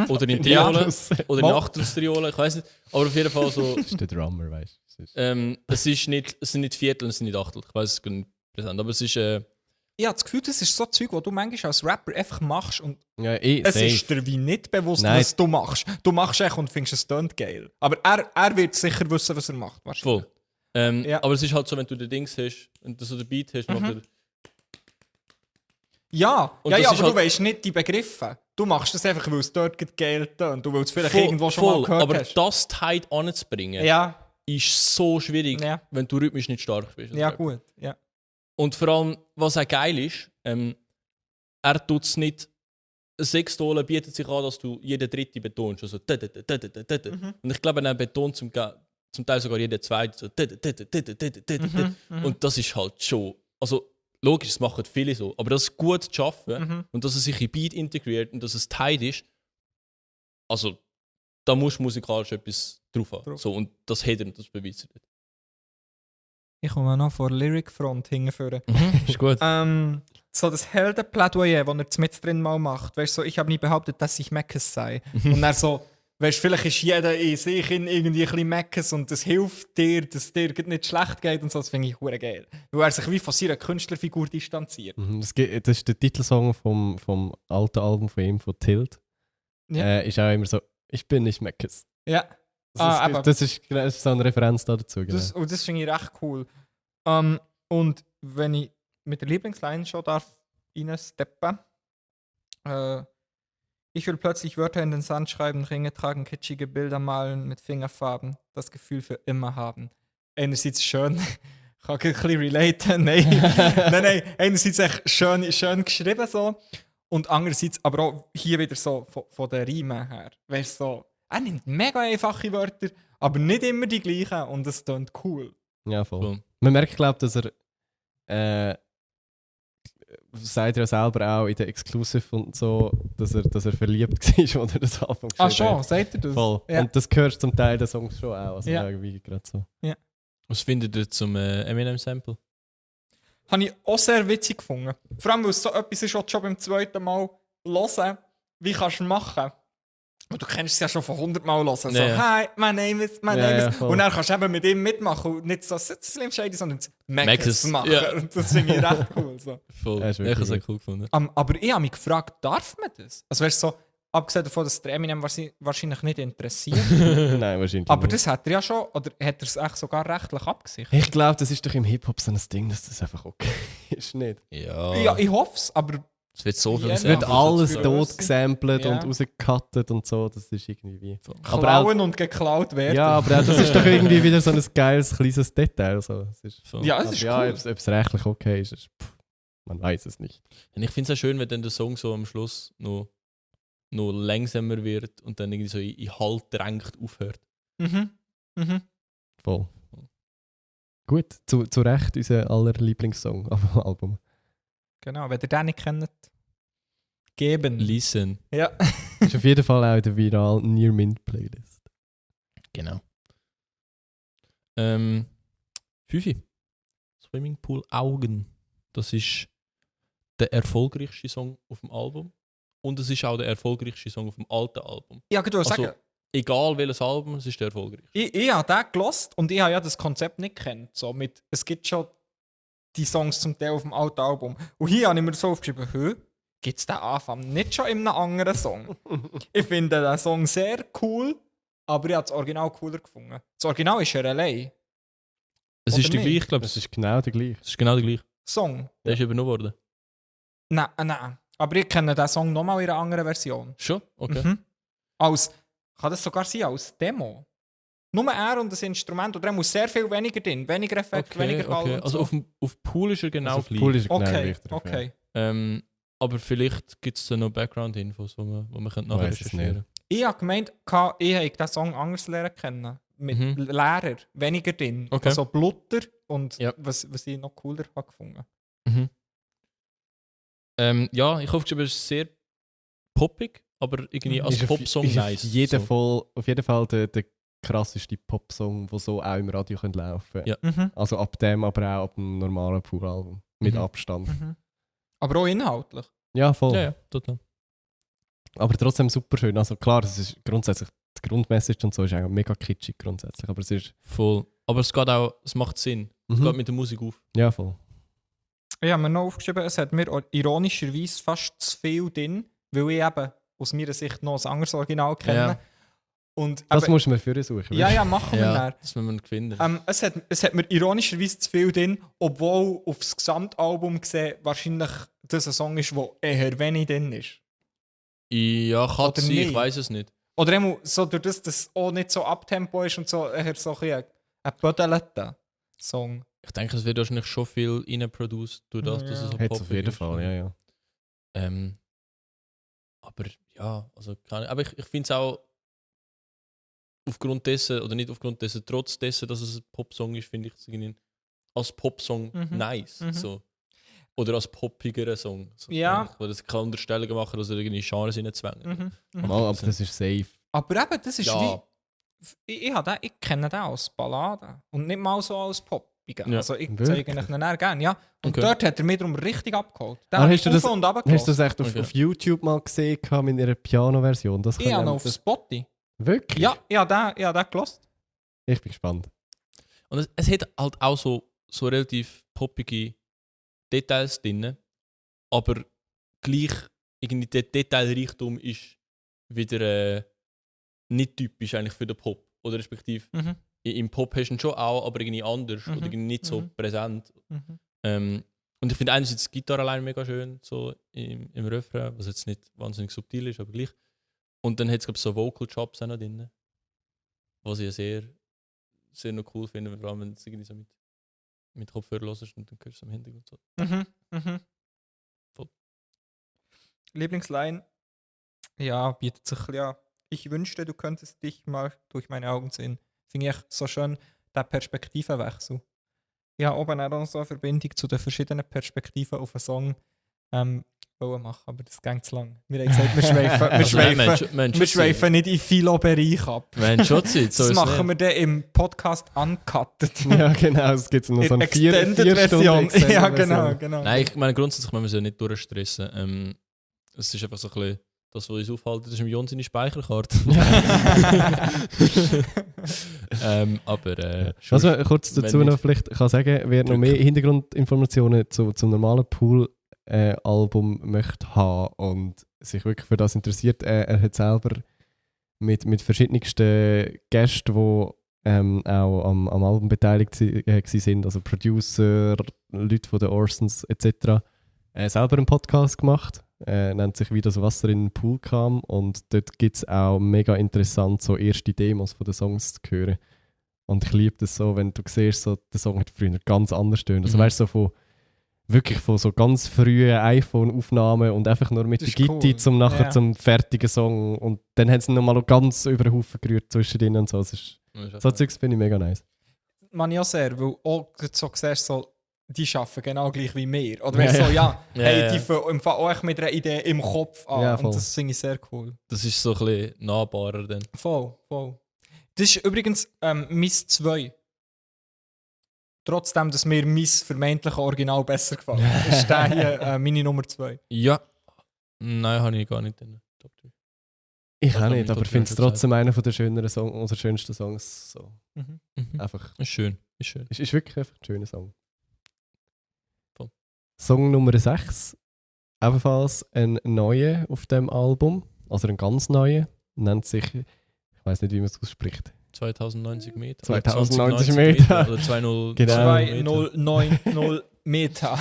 Oder in Triolen. Oder in Achtelstriolen, ich weiß nicht. Aber auf jeden Fall so. Das ist der Drummer, weißt du. Es sind nicht Viertel, es sind nicht Achtel. Ich weiß es gar nicht präsent. Aber es ist. Ich habe das Gefühl, das ist so Zeug, was du manchmal als Rapper einfach machst und Ja, es safe. ist dir wie nicht bewusst, Nein. was du machst. Du machst echt und findest es tönt geil. Aber er wird sicher wissen, was er macht. Wahrscheinlich. Voll. Ja. Aber es ist halt so, wenn du den Dings hast, wenn du so den Beat hast, macht er. Ja, Und ja, das ja, ist aber du halt- weißt nicht die Begriffe. Du machst das einfach, weil es dort geil tönt. Du willst vielleicht Voll, irgendwo schon mal gehört aber hast. das Tight anzubringen, Ja, ist so schwierig, Ja. wenn du rhythmisch nicht stark bist. Ja, gut. Ja. Und vor allem, was auch geil ist, er tut es nicht. Sechstole bietet sich an, dass du jeden dritte betonst. Also, Und ich glaube, er betont zum Teil sogar jeden zweite. So, Und das ist halt schon. Also, logisch, das machen viele so. Aber das gut zu schaffen und dass es sich in Beat integriert und dass es tight ist, also, da musst du musikalisch etwas drauf haben. So, und das hat er und das beweist er nicht. Ich komme noch vor Lyric-Front hingeführen. Ist gut. So das Heldenplädoyer, das er mit drin mal macht. Weißt du, so, ich habe nie behauptet, dass ich Meckes sei. Und er so, weißt du, vielleicht ist jeder in sich irgendwie ein bisschen Meckes und das hilft dir, dass es dir nicht schlecht geht und so. Das finde ich hure geil. Weil er sich wie von seiner Künstlerfigur distanziert. Das ist der Titelsong vom alten Album von ihm, von Tilt. Ja. Ist auch immer so, ich bin nicht Meckes. Ja. Das ist so eine Referenz dazu. Genau. Das finde ich recht cool. Und wenn ich mit der Lieblingsline schon darf reinsteppen, ich will plötzlich Wörter in den Sand schreiben, Ringe tragen, kitschige Bilder malen mit Fingerfarben, das Gefühl für immer haben. Einerseits schön, ich kann ein bisschen relaten, nein, einerseits echt schön geschrieben so und andererseits aber auch hier wieder so von den Riemen her. Weißt du, so, er nimmt mega einfache Wörter, aber nicht immer die gleichen und es klingt cool. Ja, voll. Cool. Man merkt, glaube ich, dass er sagt er ja selber auch in der Exclusive und so, dass er verliebt war, als er das Album geschrieben hat. Schon, sagt er das? Voll. Ja. Und das gehört zum Teil der Songs schon auch. Also Ja. irgendwie gerade so. Was findet ihr zum Eminem-Sample? Habe ich auch sehr witzig gefunden. Vor allem, weil es so etwas ist, was du schon beim zweiten Mal hören, wie kannst du machen? Und du kennst es ja schon von 100 Mal hören. So, Ja. hi, my name is. voll. Und dann kannst du eben mit ihm mitmachen und nicht so Slim Shady, sondern Maxes, Maxes machen. ja. Und das finde ich recht cool. So. Voll. Ja, ist Ich wirklich habe es gut. auch cool gefunden. Aber ich habe mich gefragt, darf man das? Also weißt du, so, abgesehen davon, dass der Eminem wahrscheinlich nicht interessiert. Nein, wahrscheinlich Aber nicht. das hat er ja schon, oder hat er es echt sogar rechtlich abgesichert? Ich glaube, das ist doch im Hip-Hop so ein Ding, dass das einfach okay ist, nicht? Ja, ich hoffe es, aber Es wird so viel Ja, Es wird Ja, alles das tot ist gesampelt Ja. und rausgecuttet und so, das ist irgendwie... klauen und geklaut werden. Ja, aber auch das ist doch irgendwie wieder so ein geiles, kleines Detail. So. Es ist, Voll. Ja, es aber ist ja, cool. ob es rechtlich okay ist, man weiß es nicht. Und ich finde es auch schön, wenn dann der Song so am Schluss noch langsamer wird und dann irgendwie so in Halt drängt aufhört. Mhm. Voll. Gut, zu Recht unser aller Lieblingssong auf dem Album. Genau, wenn ihr den nicht kennt, geben. Listen. Ja. Ist auf jeden Fall auch in der viral Near Mint Playlist. Genau. 5. Swimmingpool Augen. Das ist der erfolgreichste Song auf dem Album. Und es ist auch der erfolgreichste Song auf dem alten Album. Ja, ich würde Also, sagen, egal welches Album, es ist der erfolgreichste. ich habe den gelost und ich habe ja das Konzept nicht gekannt. So mit, es gibt schon die Songs zum Teil auf dem alten Album. Und hier habe ich mir so aufgeschrieben, gibt es den Anfang nicht schon in einem anderen Song? Ich finde den Song sehr cool, aber ich habe das Original cooler gefunden. Das Original ist ja allein. Es Oder ist der nicht? gleiche, glaube ich. Das ist genau der gleiche. Es ist genau der gleiche. Song. Der ist übernommen worden. Nein. Aber ich kenne den Song nochmal in einer anderen Version. Schon? Okay. Mhm. Kann das sogar sein als Demo? Nur er und das Instrument, oder er muss sehr viel weniger drin, weniger Effekt, weniger Hall. Okay. und Also so. auf Pool ist er genau Also auf gleich. Pool ist er genau Okay, gleich drauf, okay. Aber vielleicht gibt es da noch Background-Infos, die man nachher Weiss es recherchieren. Ich habe gemeint, ich habe diesen Song anders lernen kennen. Mit Mhm. Lehrer, weniger drin. Okay. Also Blutter und Ja. was ich noch cooler habe gefunden. Mhm. Ja, ich hoffe, es ist sehr poppig, aber irgendwie als Ist auf- Popsong ist nice. auf jeden Fall der krasseste Popsong, der so auch im Radio laufen könnte. Ja. Mhm. Also ab dem, aber auch ab dem normalen Pool-Album. Mit Mhm. Abstand. Mhm. Aber auch inhaltlich. Ja, voll. Ja, total. Aber trotzdem super schön. Also klar, es ist grundsätzlich, die Grundmessage und so ist eigentlich mega kitschig grundsätzlich. Aber es ist... Voll. Aber es geht auch, es macht Sinn. Es Mhm. geht mit der Musik auf. Ja, voll. Ich habe mir noch aufgeschrieben, es hat mir ironischerweise fast zu viel drin, weil ich eben aus meiner Sicht noch ein anderes Original kenne. Ja. Und Das eben, musst du mir für suchen. ja, machen wir Ja, dann. das müssen wir finden. Es hat mir ironischerweise zu viel drin, obwohl aufs Gesamtalbum gesehen wahrscheinlich das ein Song ist, der eher wenig drin ist. Ja, kann Oder sein, nicht? ich weiß es nicht. Oder eben so durch das, dass es auch nicht so Abtempo ist und so, eher so ein ein Bödeleten-Song. Ich denke, es wird wahrscheinlich schon viel reinproduced, durch das, dass es so Hat es poppig auf jeden ist. Fall, ja. Aber ja, also aber ich finde es auch aufgrund dessen, oder nicht aufgrund dessen, trotz dessen, dass es ein Popsong ist, finde ich es irgendwie als Popsong nice. So. Oder als poppigeren Song. So, Ja. Weil das keine Unterstellungen machen, dass er irgendwie Genres reinzwängen. Aber das ist safe. Aber eben, das ist Ja. wie... Ich kenne den als Ballade. Und nicht mal so als Poppigen. Ja. Also ich Wirklich? zeige ihn eher gerne, ja. Und Okay. dort hat er mich darum richtig abgeholt. Da Ah, habe hast ich du das- auf und runter Hast du das gehört. echt Okay. auf YouTube mal gesehen mit ihrer Piano-Version? Das Ich habe kann noch auf das Spotify. wirklich? Ja, ich habe den gehört. Ich bin gespannt. Und es hat halt auch so relativ poppige Details drin, aber gleich irgendwie der Detailreichtum ist wieder nicht typisch eigentlich für den Pop. Oder respektive im Pop hast du ihn schon auch, aber irgendwie anders oder irgendwie nicht so präsent. Und ich finde einerseits die Gitarre allein mega schön, so im Refrain, was jetzt nicht wahnsinnig subtil ist, aber gleich. Und dann hat es, glaube ich, so Vocal Chops auch noch drin, was ich ja sehr, sehr noch cool finde, vor allem wenn du es irgendwie so mit Kopfhörer hörst und dann hörst du es im Hintergrund so. Voll. Lieblingsline, ja, bietet sich ja. Ich wünschte, du könntest dich mal durch meine Augen sehen. Finde ich so schön, der Perspektivenwechsel. Ja, oben auch noch so eine Verbindung zu den verschiedenen Perspektiven auf einen Song wollen machen, aber das geht zu lang. Wir haben gesagt, wir schweifen nicht in Philo-Bereich ab. Wir haben schon Zeit, so Das ist machen es wir dann im Podcast uncutted. Ja, genau. Es gibt noch so eine Extended-Version. Stunden Ja, genau. Nein, ich meine, grundsätzlich müssen wir es ja nicht durchstressen. Es ist einfach so ein bisschen das, was uns aufhält, das ist im Jon seine Speicherkarte. Aber Was man kurz dazu wenn noch nicht- vielleicht kann sagen, wer noch mehr Hintergrundinformationen zum normalen Pool-Album möchte haben und sich wirklich für das interessiert, er hat selber mit verschiedensten Gästen, die auch am Album beteiligt sind, also Producer, Leute von den Orsons etc., selber einen Podcast gemacht. Nennt sich «Wie das Wasser in den Pool kam» und dort gibt es auch mega interessant so erste Demos von den Songs zu hören. Und ich liebe das so, wenn du siehst, so, der Song hat früher ganz anders tönt. Also weißt du, so wirklich von so ganz frühen iPhone-Aufnahmen und einfach nur mit Das der ist Gitarre cool. zum nachher Ja. zum fertigen Song und dann haben sie nochmal noch ganz über den Haufen gerührt zwischendrin und so. So Zeugs finde ich mega nice. Man ja sehr, weil auch so siehst, so, die arbeiten genau gleich wie wir. Oder weißt du, so, ja, hey, die fangen im Fall auch mit einer Idee im Kopf an. Ja, voll. Und das finde ich sehr cool. Das ist so ein bisschen nahbarer dann. Voll. Das ist übrigens Miss 2. Trotzdem, dass mir mein vermeintliches Original besser gefällt. ist der hier meine Nummer 2. Ja. Nein, habe ich gar nicht in der Top 3. Ich Also auch mit nicht, aber Top ich finde es 3 trotzdem einer der schöneren Songs, unserer schönsten Songs. So. Einfach, Ist schön, ist schön. ist wirklich einfach ein schöner Song. Voll. Song Nummer 6, ebenfalls ein neuer auf dem Album, also ein ganz neuer, nennt sich, ich weiß nicht, wie man es ausspricht. 2090 Meter. 2090 oder Meter. Oder 20 Genau. 2090 Meter.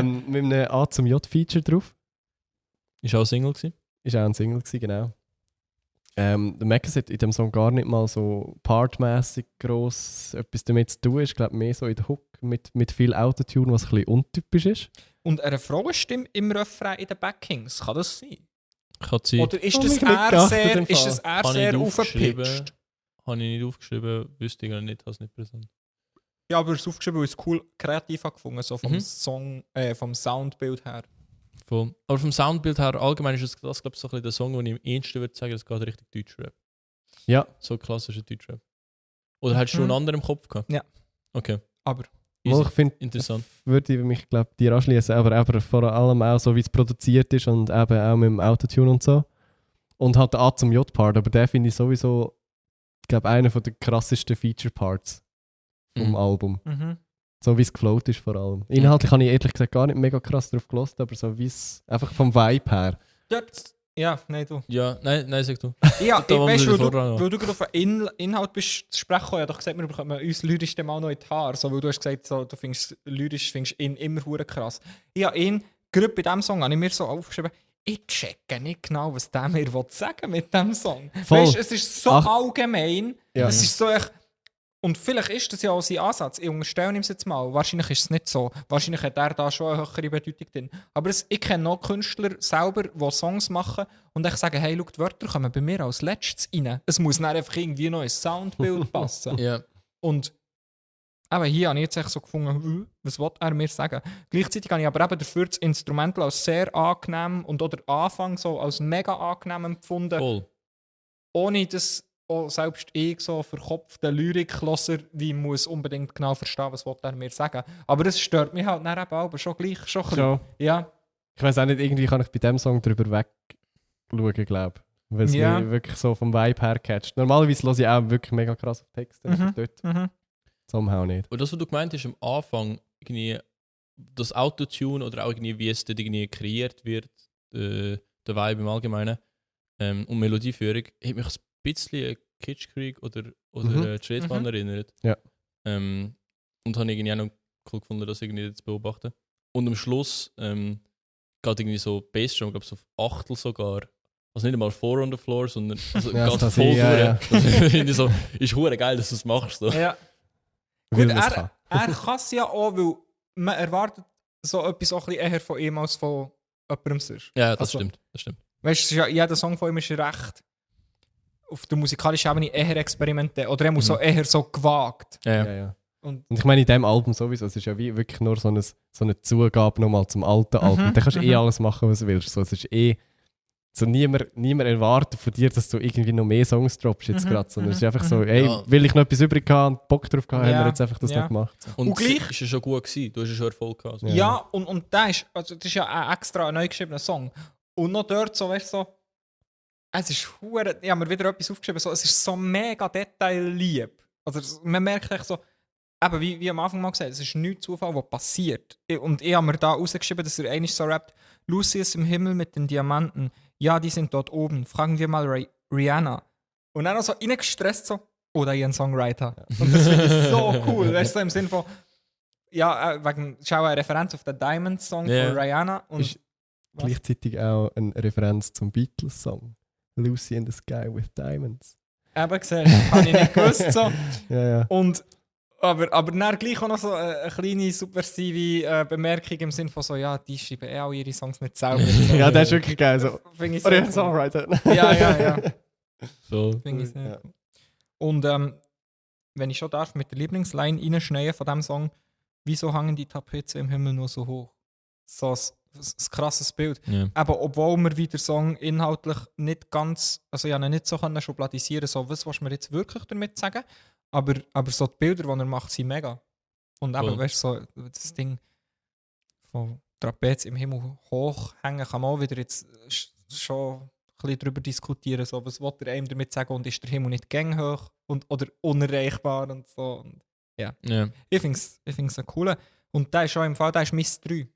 Mit einem A zum J-Feature drauf. Ist auch Single gewesen? Ist auch ein Single gewesen, genau. Der Mackes hat in dem Song gar nicht mal so partmäßig gross etwas damit zu tun. Ich glaube mehr so in der Hook mit viel Autotune, was ein bisschen untypisch ist. Und eine Frauenstimme im Refrain in den Backings, kann das sein? Kann sein. Oder ist Oh, das mich nicht eher geachtet sehr, im Fall. ist das eher Habe ich sehr nicht aufgeschrieben. aufgepitcht? Habe ich nicht aufgeschrieben, wüsste ich nicht, habe es nicht präsent. Ja, aber es ist aufgeschrieben, weil ich es cool kreativ habe gefunden, so vom Mhm. Song, vom Soundbild her. Voll. Aber vom Soundbild her, allgemein ist das, glaube ich, so ein bisschen der Song, den ich am ehesten würde sagen, das geht richtig Deutschrap. Ja. So klassischer Deutschrap. Oder hast du schon einen anderen im Kopf gehabt? Ja. Okay. Aber Wo ich finde, Interessant. würde ich mich glaube dir anschließen, aber vor allem auch so, wie es produziert ist und eben auch mit dem Autotune und so. Und halt der A zum J-Part, aber der finde ich sowieso, ich glaube, einer der krassesten Feature-Parts vom Mhm. Album. mhm. So wie es geflowt ist vor allem. Inhaltlich habe ich ehrlich gesagt gar nicht mega krass drauf gelassen, aber so wie es einfach vom Vibe her. Dort, ja, nein, du. Ja, nein, sag du. Ja, Da, wo weißt wir du, den Vorrang haben. weil du gerade auf den Inhalt bist zu sprechen gekommen, ja doch gesagt, wir bekommen uns lyrisch dann mal noch in die Haare. So, weil du hast gesagt, so, du findest lyrisch ihn immer hure krass. Ja, ihn, gerade bei diesem Song, habe ich mir so aufgeschrieben, ich checke nicht genau, was der mir sagen mit diesem Song. Voll. Weißt du, es ist so Ach. allgemein, Ja. es ist so echt, Und vielleicht ist das ja auch sein Ansatz. Ich unterstelle ihm es jetzt mal. Wahrscheinlich ist es nicht so. Wahrscheinlich hat er da schon eine höhere Bedeutung drin. Aber ich kenne noch Künstler selber, die Songs machen und ich sage, hey, schau, die Wörter kommen bei mir als letztes rein. Es muss dann einfach irgendwie noch ins Soundbild passen. Ja. Und eben hier habe ich jetzt echt so gefunden, was will er mir sagen? Gleichzeitig habe ich aber eben dafür das Instrumental als sehr angenehm und auch den Anfang so als mega angenehm empfunden. Voll. Ohne dass auch selbst ich so verkopfter Lyrikloser wie muss unbedingt genau verstehen, was er mir sagen. Aber es stört mich halt dann eben auch schon gleich. Schon ein bisschen. Schon. Ja. Ich weiß auch nicht, irgendwie kann ich bei dem Song drüber wegschauen, glaube ich. Weil es Ja. mich wirklich so vom Vibe her catcht. Normalerweise höre ich auch wirklich mega krass auf Texte, aber dort somehow nicht. Und das, was du gemeint hast am Anfang, irgendwie das Autotune oder auch irgendwie, wie es dort irgendwie kreiert wird, der Vibe im Allgemeinen und Melodieführung, hat mich ein bisschen an Kitschkrieg oder Tradesman erinnert. Ja. Und habe irgendwie auch noch cool gefunden, das irgendwie zu beobachten. Und am Schluss geht irgendwie so Bassdrum, ich glaube so auf Achtel sogar. Also nicht einmal 4 on the floor, sondern also Ja, geht das voll kann sein, ja, durch. Das finde ich so, ist hure geil, dass du es machst. So. Ja. Weil Gut, man es kann. er kann es ja auch, weil man erwartet so etwas auch ein bisschen eher von ihm als von jemandem sonst. Ja, das Also, stimmt. Das stimmt. Weißt du, ja, jeder Song von ihm ist recht auf der musikalischen Ebene eher experimentell oder er muss so eher so gewagt. Ja. Ja, ja. Und Und ich meine, in diesem Album sowieso, es ist ja wie wirklich nur so eine Zugabe nochmal zum alten Album. Da kannst du alles machen, was du willst. So, es ist so niemand erwartet von dir, dass du irgendwie noch mehr Songs droppst jetzt gerade, sondern es ist einfach so, hey, Ja. will ich noch etwas übrig haben und Bock drauf gehabt, haben wir jetzt einfach das Ja. noch gemacht. Und, Und gleich- ist ja schon gut gewesen. Du hast ja schon Erfolg gehabt. So. ja, und das ist ja ein extra neu geschriebener Song. Und noch dort so, weißt du, so, es ist hure, ich habe mir wieder etwas aufgeschrieben, so, es ist so mega detaillieb. Also man merkt echt so, eben wie am Anfang mal gesagt, es ist nichts Zufall, was passiert. Und ich habe mir da rausgeschrieben, dass er eigentlich so rappt, Lucy ist im Himmel mit den Diamanten, ja, die sind dort oben, fragen wir mal Rihanna. Und dann noch so reingestresst so, oder ihren Songwriter. Und das finde ich so cool, weißt du, so im Sinn von, ja, wegen, schau eine Referenz auf den Diamond-Song Ja. von Rihanna. Und Ist Was? gleichzeitig auch eine Referenz zum Beatles-Song. Lucy in the Sky with Diamonds. eben gesehen, habe ich nicht gewusst. So. Ja, ja. Und, aber dann gleich auch noch so eine kleine subversive Bemerkung im Sinn von so, ja, die schreiben auch ihre Songs nicht selber. So. Ja, das ist wirklich geil. So. Finde ich Oder ein cool. Songwriter. Ja. So. Finde ich sehr Ja. cool. Und wenn ich schon darf, mit der Lieblingsline reinschneiden von diesem Song, wieso hängen die Tapete im Himmel nur so hoch? So ein krasses Bild. Ja. Aber obwohl wir wieder Song inhaltlich nicht ganz, also ja, nicht so können schubladisieren, so, was willst du mir jetzt wirklich damit sagen? Aber so die Bilder, die er macht, sind mega. Und eben, Cool. weißt du, so das Ding von Trapez im Himmel hochhängen, kann man auch wieder jetzt schon ein bisschen darüber diskutieren, so, was will er einem damit sagen und ist der Himmel nicht gäng hoch oder unerreichbar und so. Und Ja. ich finde es ein cooler. Und der ist schon im Fall, der ist Miss 3.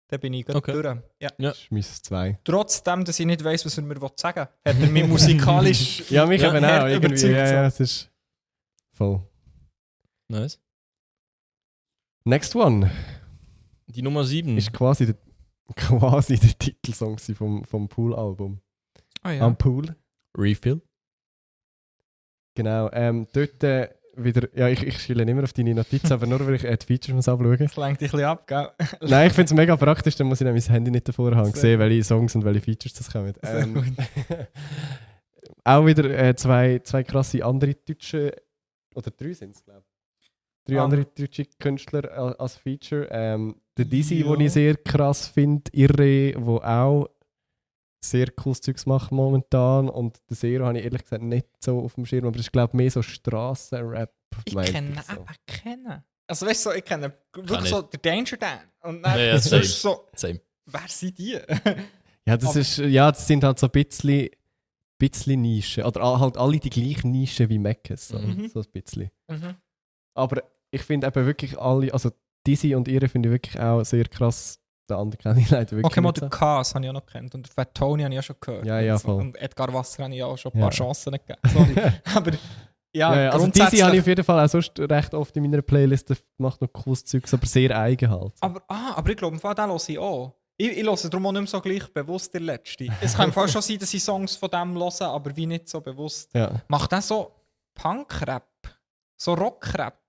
Da bin ich gerade Okay. durch. Ja. Ja. Das ist mein 2. Trotzdem, dass ich nicht weiss, was er mir sagen will, hat er mich musikalisch Ja, mich eben auch. hart Irgendwie. überzeugt, Ja, so. ja, es ist voll. Nice. Next one Die Nummer 7. ist quasi der Titelsong vom Pool-Album. Ah, ja. Am Pool. Refill. Genau. Dort wieder, ja, ich schiele immer auf deine Notizen, aber nur weil ich die Features muss abschauen. Das lenkt dich ein bisschen ab, gell? Nein, ich finde es mega praktisch, dann muss ich nämlich mein Handy nicht davor haben, Sehr sehen, welche Songs und welche Features das kommen. Sehr gut. Auch wieder zwei krasse andere deutsche, oder 3 sind es, glaube ich. 3 Ah. andere deutsche Künstler als Feature. Der Dizzy, Ja. den ich sehr krass finde, Irre, wo auch sehr cooles Zeugs macht momentan. Und der Zero habe ich ehrlich gesagt nicht so auf dem Schirm, aber das ist glaube ich mehr so Strassenrap. Ich meinte kenne so. eben kennen. Also weißt du, so, ich kenne wirklich nicht. so den Danger Dan. Und dann Ja, ist same. so, Same. wer sind die? Ja, das Aber- ist, ja, das sind halt so ein bisschen Nischen. Oder halt alle die gleichen Nischen wie Meckes. So, Mhm. so ein bisschen. Mhm. Aber ich finde eben wirklich alle, also Dizzy und ihre finde ich wirklich auch sehr krass. Der andere kenne ich leider wirklich Okay, mal nicht den so. Kas habe ich auch noch gekannt und Fat Tony habe ich auch schon gehört. Ja, ja, und so. voll. Und Edgar Wasser habe ich auch schon ein Ja. paar Chancen gegeben. Sorry. Aber ja, Ja, also grundsätzlich. Dizzy habe ich auf jeden Fall auch sonst recht oft in meiner Playlist. Der macht noch cooles Zeugs, aber sehr eigen halt. Aber ich glaube, im Fall den höre ich auch. Ich höre darum auch nicht mehr so gleich bewusst der Letzte. Es kann im Fall schon sein, dass ich Songs von dem höre, aber wie nicht so bewusst. Ja. Macht der so Punk-Rap? So Rockrap?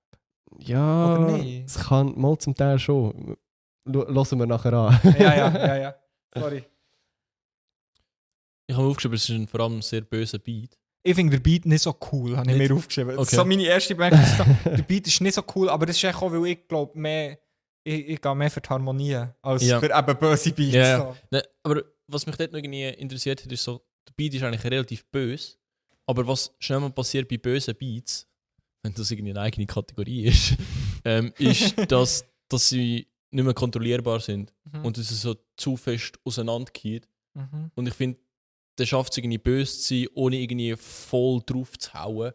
Ja, Oder nicht? es kann mal zum Teil schon. Hören wir nachher an. Ja. Sorry. Ich habe mir aufgeschrieben, es ist vor allem ein sehr böser Beat. Ich finde den Beat nicht so cool, habe ich Nicht? mir aufgeschrieben. Das ist Okay. so meine erste Bemerkung. Der Beat ist nicht so cool, aber das ist auch, weil ich glaube, ich gehe mehr für die Harmonie als Ja. für eben böse Beats. Ja. So. Ne, aber was mich dort noch irgendwie interessiert hat, ist so, der Beat ist eigentlich relativ böse, aber was schnell mal passiert bei bösen Beats, wenn das irgendwie eine eigene Kategorie ist, ist, dass sie nicht mehr kontrollierbar sind und dass es so zu fest auseinandergeht. Mhm. Und ich finde, der schafft es irgendwie böse zu sein, ohne irgendwie voll drauf zu hauen.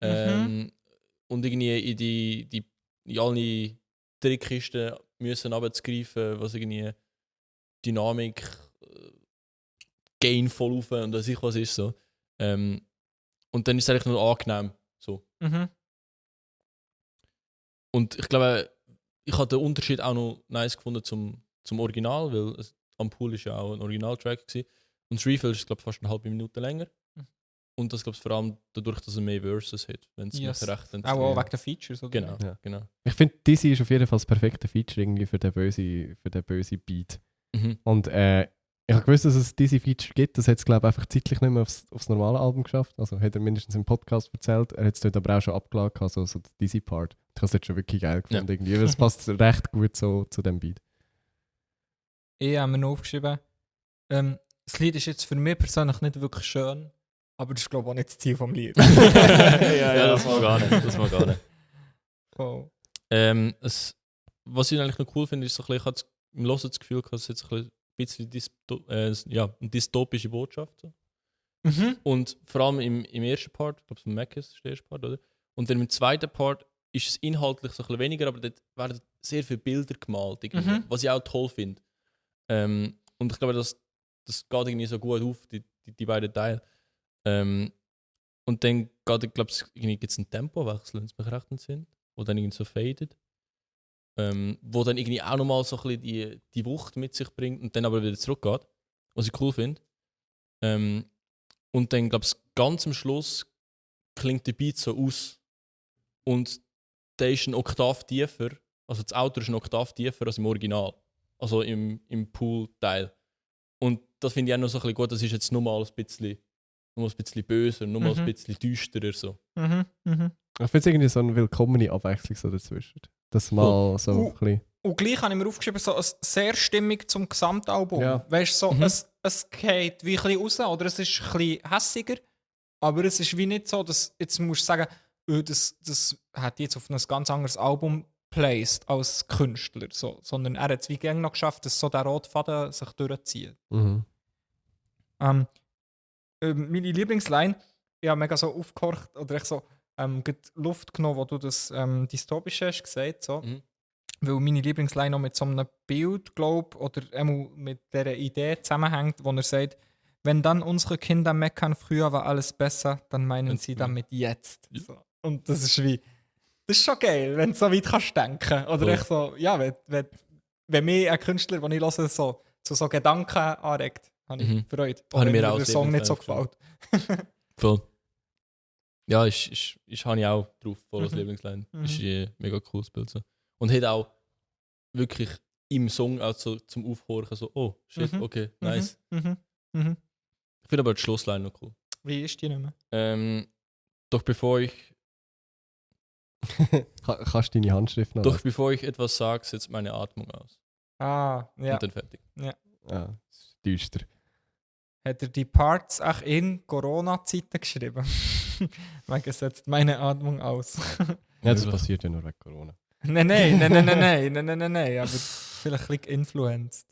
Und irgendwie in alle Trickkisten müssen runterzugreifen, was irgendwie Dynamik, Gain voll auf und weiß ich was ist so. Und dann ist es eigentlich nur angenehm. So. Mhm. Und ich glaube, ich habe den Unterschied auch noch nice gefunden zum Original, weil am Pool ist ja auch ein Originaltrack gewesen. Und das Refill ist, glaube ich, fast eine halbe Minute länger. Und das, glaube ich, vor allem dadurch, dass er mehr Verses hat, wenn es Yes. mich recht Auch wegen den Features, oder? Genau, Ja. genau. Ich finde, Dizzy ist auf jeden Fall das perfekte Feature irgendwie für den bösen Beat. Mhm. Und ich habe gewusst, dass es diese Feature gibt. Das hat es, glaube ich, einfach zeitlich nicht mehr aufs normale Album geschafft. Also hat er mindestens im Podcast erzählt. Er hat es dort aber auch schon abgeladen, also so der Dizzy Part. Ich habe es dort schon wirklich geil gefunden. Irgendwie. Es passt recht gut so zu dem Beat. Ich habe mir noch aufgeschrieben, das Lied ist jetzt für mich persönlich nicht wirklich schön, aber das ist, glaube ich, auch nicht das Ziel vom Lied. Ja, das war gar nicht. Das war gar nicht. Oh. Was ich eigentlich noch cool finde, ist so ein bisschen, ich hatte im Hören das Gefühl, dass es jetzt ein bisschen eine dystopische Botschaft. So. Mhm. Und vor allem im ersten Part, ich glaube, von Mac ist der erste Part, oder? Und dann im zweiten Part ist es inhaltlich so ein bisschen weniger, aber dort werden sehr viele Bilder gemalt, irgendwie, was ich auch toll finde. Und ich glaube, das geht irgendwie so gut auf, die beiden Teile. Und dann gibt es einen Tempowechsel, wenn es mich recht entsinnt, wo dann irgendwie so fadet. Wo dann irgendwie auch nochmal so ein bisschen die Wucht mit sich bringt und dann aber wieder zurückgeht, was ich cool finde. Und dann, glaube ich, ganz am Schluss klingt der Beat so aus und der ist ein Oktav tiefer, also das Outro ist ein Oktav tiefer als im Original, also im Pool-Teil. Und das finde ich auch noch so ein bisschen gut, das ist jetzt nochmal ein bisschen böser, nochmal ein bisschen düsterer. So. Mhm. Mhm. Ich finde es irgendwie so eine willkommene Abwechslung so dazwischen. Das mal so ein bisschen. Und gleich habe ich mir aufgeschrieben, so eine sehr stimmig zum Gesamtalbum. Ja. Weißt du, so, es geht wie ein bisschen raus, oder es ist ein bisschen hässiger, aber es ist wie nicht so, dass jetzt musst du sagen, das hat jetzt auf ein ganz anderes Album placed als Künstler, so, sondern er hat es wie gerne noch geschafft, dass so der rote Faden sich durchzieht. Mhm. Meine Lieblingsline, ich habe mega so aufgehorcht oder echt so Luft genommen, wo du das Dystopische hast gesagt, so. Weil meine Lieblingsline noch mit so einem Bild, glaube ich, oder mit dieser Idee zusammenhängt, wo er sagt, wenn dann unsere Kinder meckern, früher war alles besser, dann meinen sie damit jetzt. So. Und das ist schon geil, wenn du so weit kannst denken. Oder echt so, ja, wenn mich ein Künstler, den ich höre, so zu so Gedanken anregt, habe ich Freude. Habe ich mir wenn auch der Song nicht so gefällt. Voll. Ja, habe ich auch drauf, voll als Lieblingsline. Ist ein mega cooles Bild. So. Und hat auch wirklich im Song auch so zum Aufhorchen so, oh, shit, okay, nice. Ich finde aber die Schlussline noch cool. Wie ist die nicht mehr? Doch bevor ich Deine Handschrift noch Doch bevor ich etwas sage, setzt meine Atmung aus. Ja. Und dann fertig. Ja, das ist düster. Hat er die Parts auch in Corona-Zeiten geschrieben? Wegen setzt meine Atmung aus. Ja, das passiert ja nur wegen Corona. Nein. Aber vielleicht ein bisschen influenced.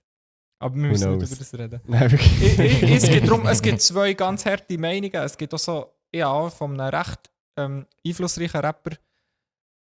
Aber wir müssen nicht über das reden. Nein, wirklich. Es gibt zwei ganz harte Meinungen. Es gibt auch so, ja, von einem recht einflussreichen Rapper,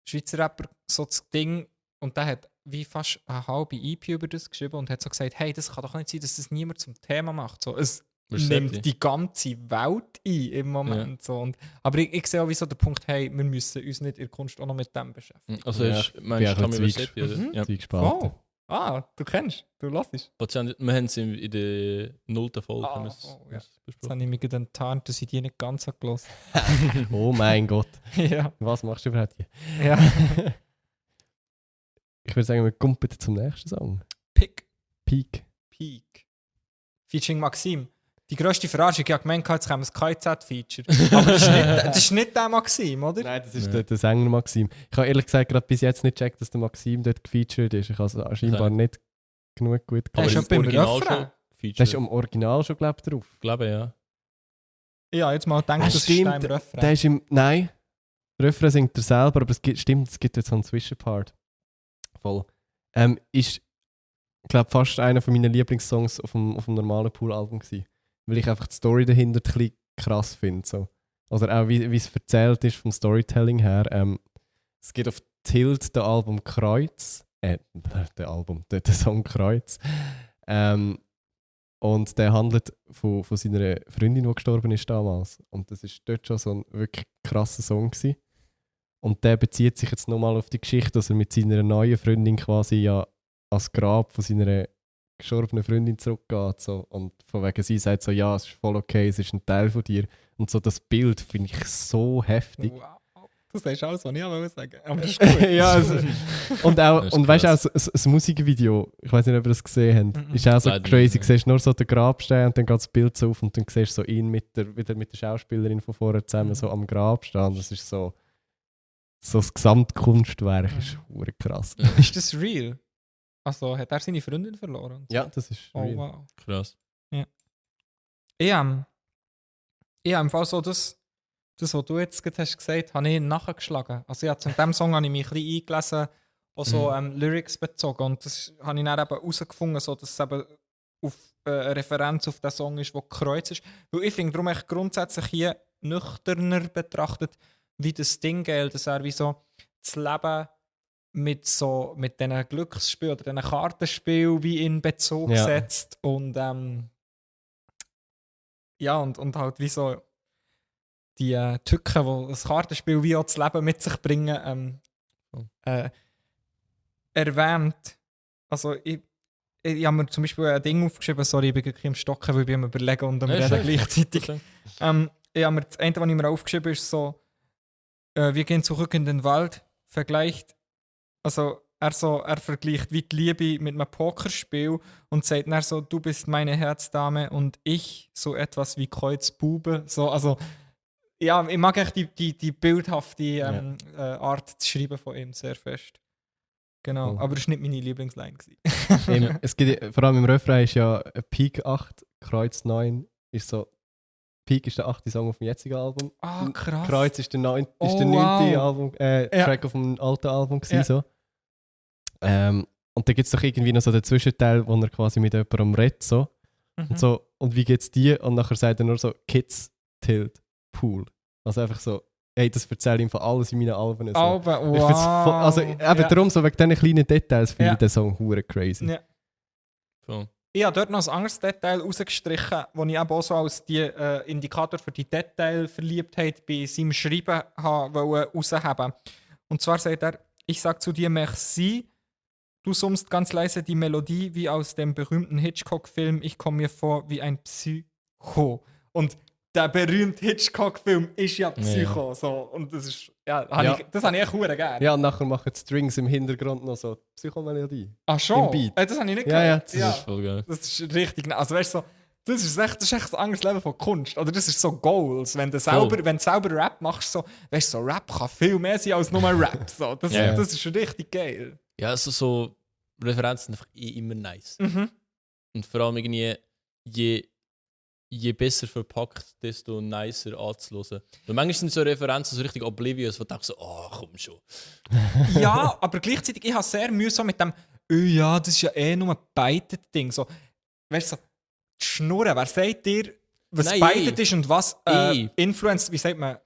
Schweizer Rapper, so das Ding, und der hat wie fast eine halbe EP über das geschrieben und hat so gesagt, hey, das kann doch nicht sein, dass das niemand zum Thema macht. So, es nimmt die ganze Welt ein im Moment. Ja. So. Aber ich sehe auch wie so den Punkt, hey, wir müssen uns nicht in der Kunst auch noch mit dem beschäftigen. Also ja, meinst du, kann man Versetti, oder? Ja. Gespalten. Du kennst, du hörst. Wir haben es in der 0. Folge Ja. Jetzt besprochen. habe ich mich dann getarnt, dass ich die nicht ganz gehört Oh mein Gott. Ja. Was machst du überhaupt hier? Ja. Ich würde sagen, wir kommen bitte zum nächsten Song. Peak. Peak. Featuring Maxim. Die grösste Verarschung, ich habe gemeint, jetzt kommt ein KZ-Feature. Aber das ist nicht der Maxim, oder? Nein, das ist der Sänger Maxim. Ich habe ehrlich gesagt gerade bis jetzt nicht gecheckt, dass der Maxim dort gefeatured ist. Ich habe es scheinbar nicht genug gut Der ist gehört. ja beim Original Refrain. schon featured. Der ist im Original schon, glaube ich, drauf. Ich glaube, ja. Ja, jetzt mal gedacht, das ist stimmt. der im Refrain. Der ist im... Nein, der Refrain singt er selber, aber es gibt jetzt so einen Zwischenpart. Voll. Ist, ich glaube, fast einer von meinen Lieblingssongs auf dem normalen Pool-Album gewesen. Weil ich einfach die Story dahinter ein bisschen krass finde. So. Oder auch wie es erzählt ist vom Storytelling her. Es geht auf Tilt, der Album Kreuz. Der Song Kreuz. Und der handelt von seiner Freundin, die gestorben ist damals. Und das ist dort schon so ein wirklich krasser Song gewesen. Und der bezieht sich jetzt nochmal auf die Geschichte, dass er mit seiner neuen Freundin quasi ja ans Grab von seiner gestorbenen Freundin zurückgeht. So. Und von wegen sie sagt so, ja, es ist voll okay, es ist ein Teil von dir. Und so das Bild finde ich so heftig. Wow. Du sagst alles, was ich auch sagen wollte. Aber das ist gut. Ja, also, und Das ist und weißt du auch, krass. das Musikvideo, ich weiß nicht, ob ihr das gesehen habt, ist auch so Leider crazy. nicht, Du siehst nur so den Grabstein und dann geht das Bild so auf und dann siehst du so ihn wieder mit der Schauspielerin von vorher zusammen so am Grab stehen. Das ist so das Gesamtkunstwerk, ist hure krass. Ist das real? Also, hat er seine Freundin verloren? Ja, das ist Oh, real. wow. Krass. Ich habe im Fall so das, was du jetzt gerade hast gesagt, habe ich nachgeschlagen. Also zu diesem Song habe ich mich ein bisschen eingelesen, auch so Lyrics bezogen. Und das habe ich dann eben herausgefunden, so, dass es eben auf eine Referenz auf den Song ist, der Kreuz ist. Weil ich finde darum echt grundsätzlich hier nüchterner betrachtet, wie das Ding gilt, dass er wie so das Leben mit diesen Glücksspielen oder diesen Kartenspielen wie in Bezug Ja. setzt. Und ja, und halt wie so die Tücken, die das Kartenspiel wie auch das Leben mit sich bringen, erwähnt. Also ich habe mir zum Beispiel ein Ding aufgeschrieben, sorry, ich bin gerade im Stocken, weil ich am Überlegen und am Ja, Reden schön. gleichzeitig. Schön. Ich habe mir das eine, was ich mir aufgeschrieben ist so, wir gehen zurück in den Wald, vergleicht, also er vergleicht wie die Liebe mit einem Pokerspiel und sagt dann so, du bist meine Herzdame und ich so etwas wie Kreuzbube. So, also, ja, ich mag echt die bildhafte Art zu schreiben von ihm sehr fest. Genau, Oh. aber das war nicht meine Lieblingsline. Es gibt, vor allem im Refrain ist ja Peak 8, Kreuz 9 ist so. Peak ist der 8. Song auf dem jetzigen Album. Ah, krass. Kreuz ist der 9. Oh, ist der 9. wow. Album, Ja. Track auf dem alten Album gewesen, Ja. so. Und da gibt es doch irgendwie noch so den Zwischenteil, wo er quasi mit jemandem redet so. Und so, und wie geht's dir? Und nachher sagt er nur so, Kids, Tilt, Pool. Also einfach so, hey, das erzähle ich ihm von alles in meinen Alben. So. Alben, Ich find's voll, also eben darum, so wegen diesen kleinen Details finde Ja. ich den Song hure crazy. Ja. Voll. Ich habe dort noch ein anderes Detail rausgestrichen, das ich eben auch so als die Indikator für die Detailverliebtheit bei seinem Schreiben herausheben. Und zwar sagt er, ich sag zu dir merci, du summst ganz leise die Melodie wie aus dem berühmten Hitchcock-Film, ich komme mir vor wie ein Psycho. Und der berühmte Hitchcock-Film ist ja Psycho. So. Und das ist, das habe ich echt hure gerne. Ja, und nachher machen die Strings im Hintergrund noch so Psychomelodie. Ach schon? im Beat. Das habe ich nicht Ja, ja, gehört. Das ist voll geil. Das ist richtig. Also weißt du, so, das ist echt ein anderes Level von Kunst. Oder das ist so Goals. Wenn du selber Rap machst, so, weißt du, so Rap kann viel mehr sein als nur Rap. So. Das ist richtig geil. Ja, also so Referenzen sind einfach immer nice. Mhm. Und vor allem irgendwie, je besser verpackt, desto nicer anzuhören. Weil manchmal sind so Referenzen so richtig oblivious, wo du denkst so, oh, komm schon. Ja, aber gleichzeitig, ich habe sehr mühsam mit dem, ja, das ist ja nur ein Beitet-Ding. So, weißt du, so, die Schnurren, wer sagt dir, was Nein, Beitet ist und was eh. influenced, wie sagt man,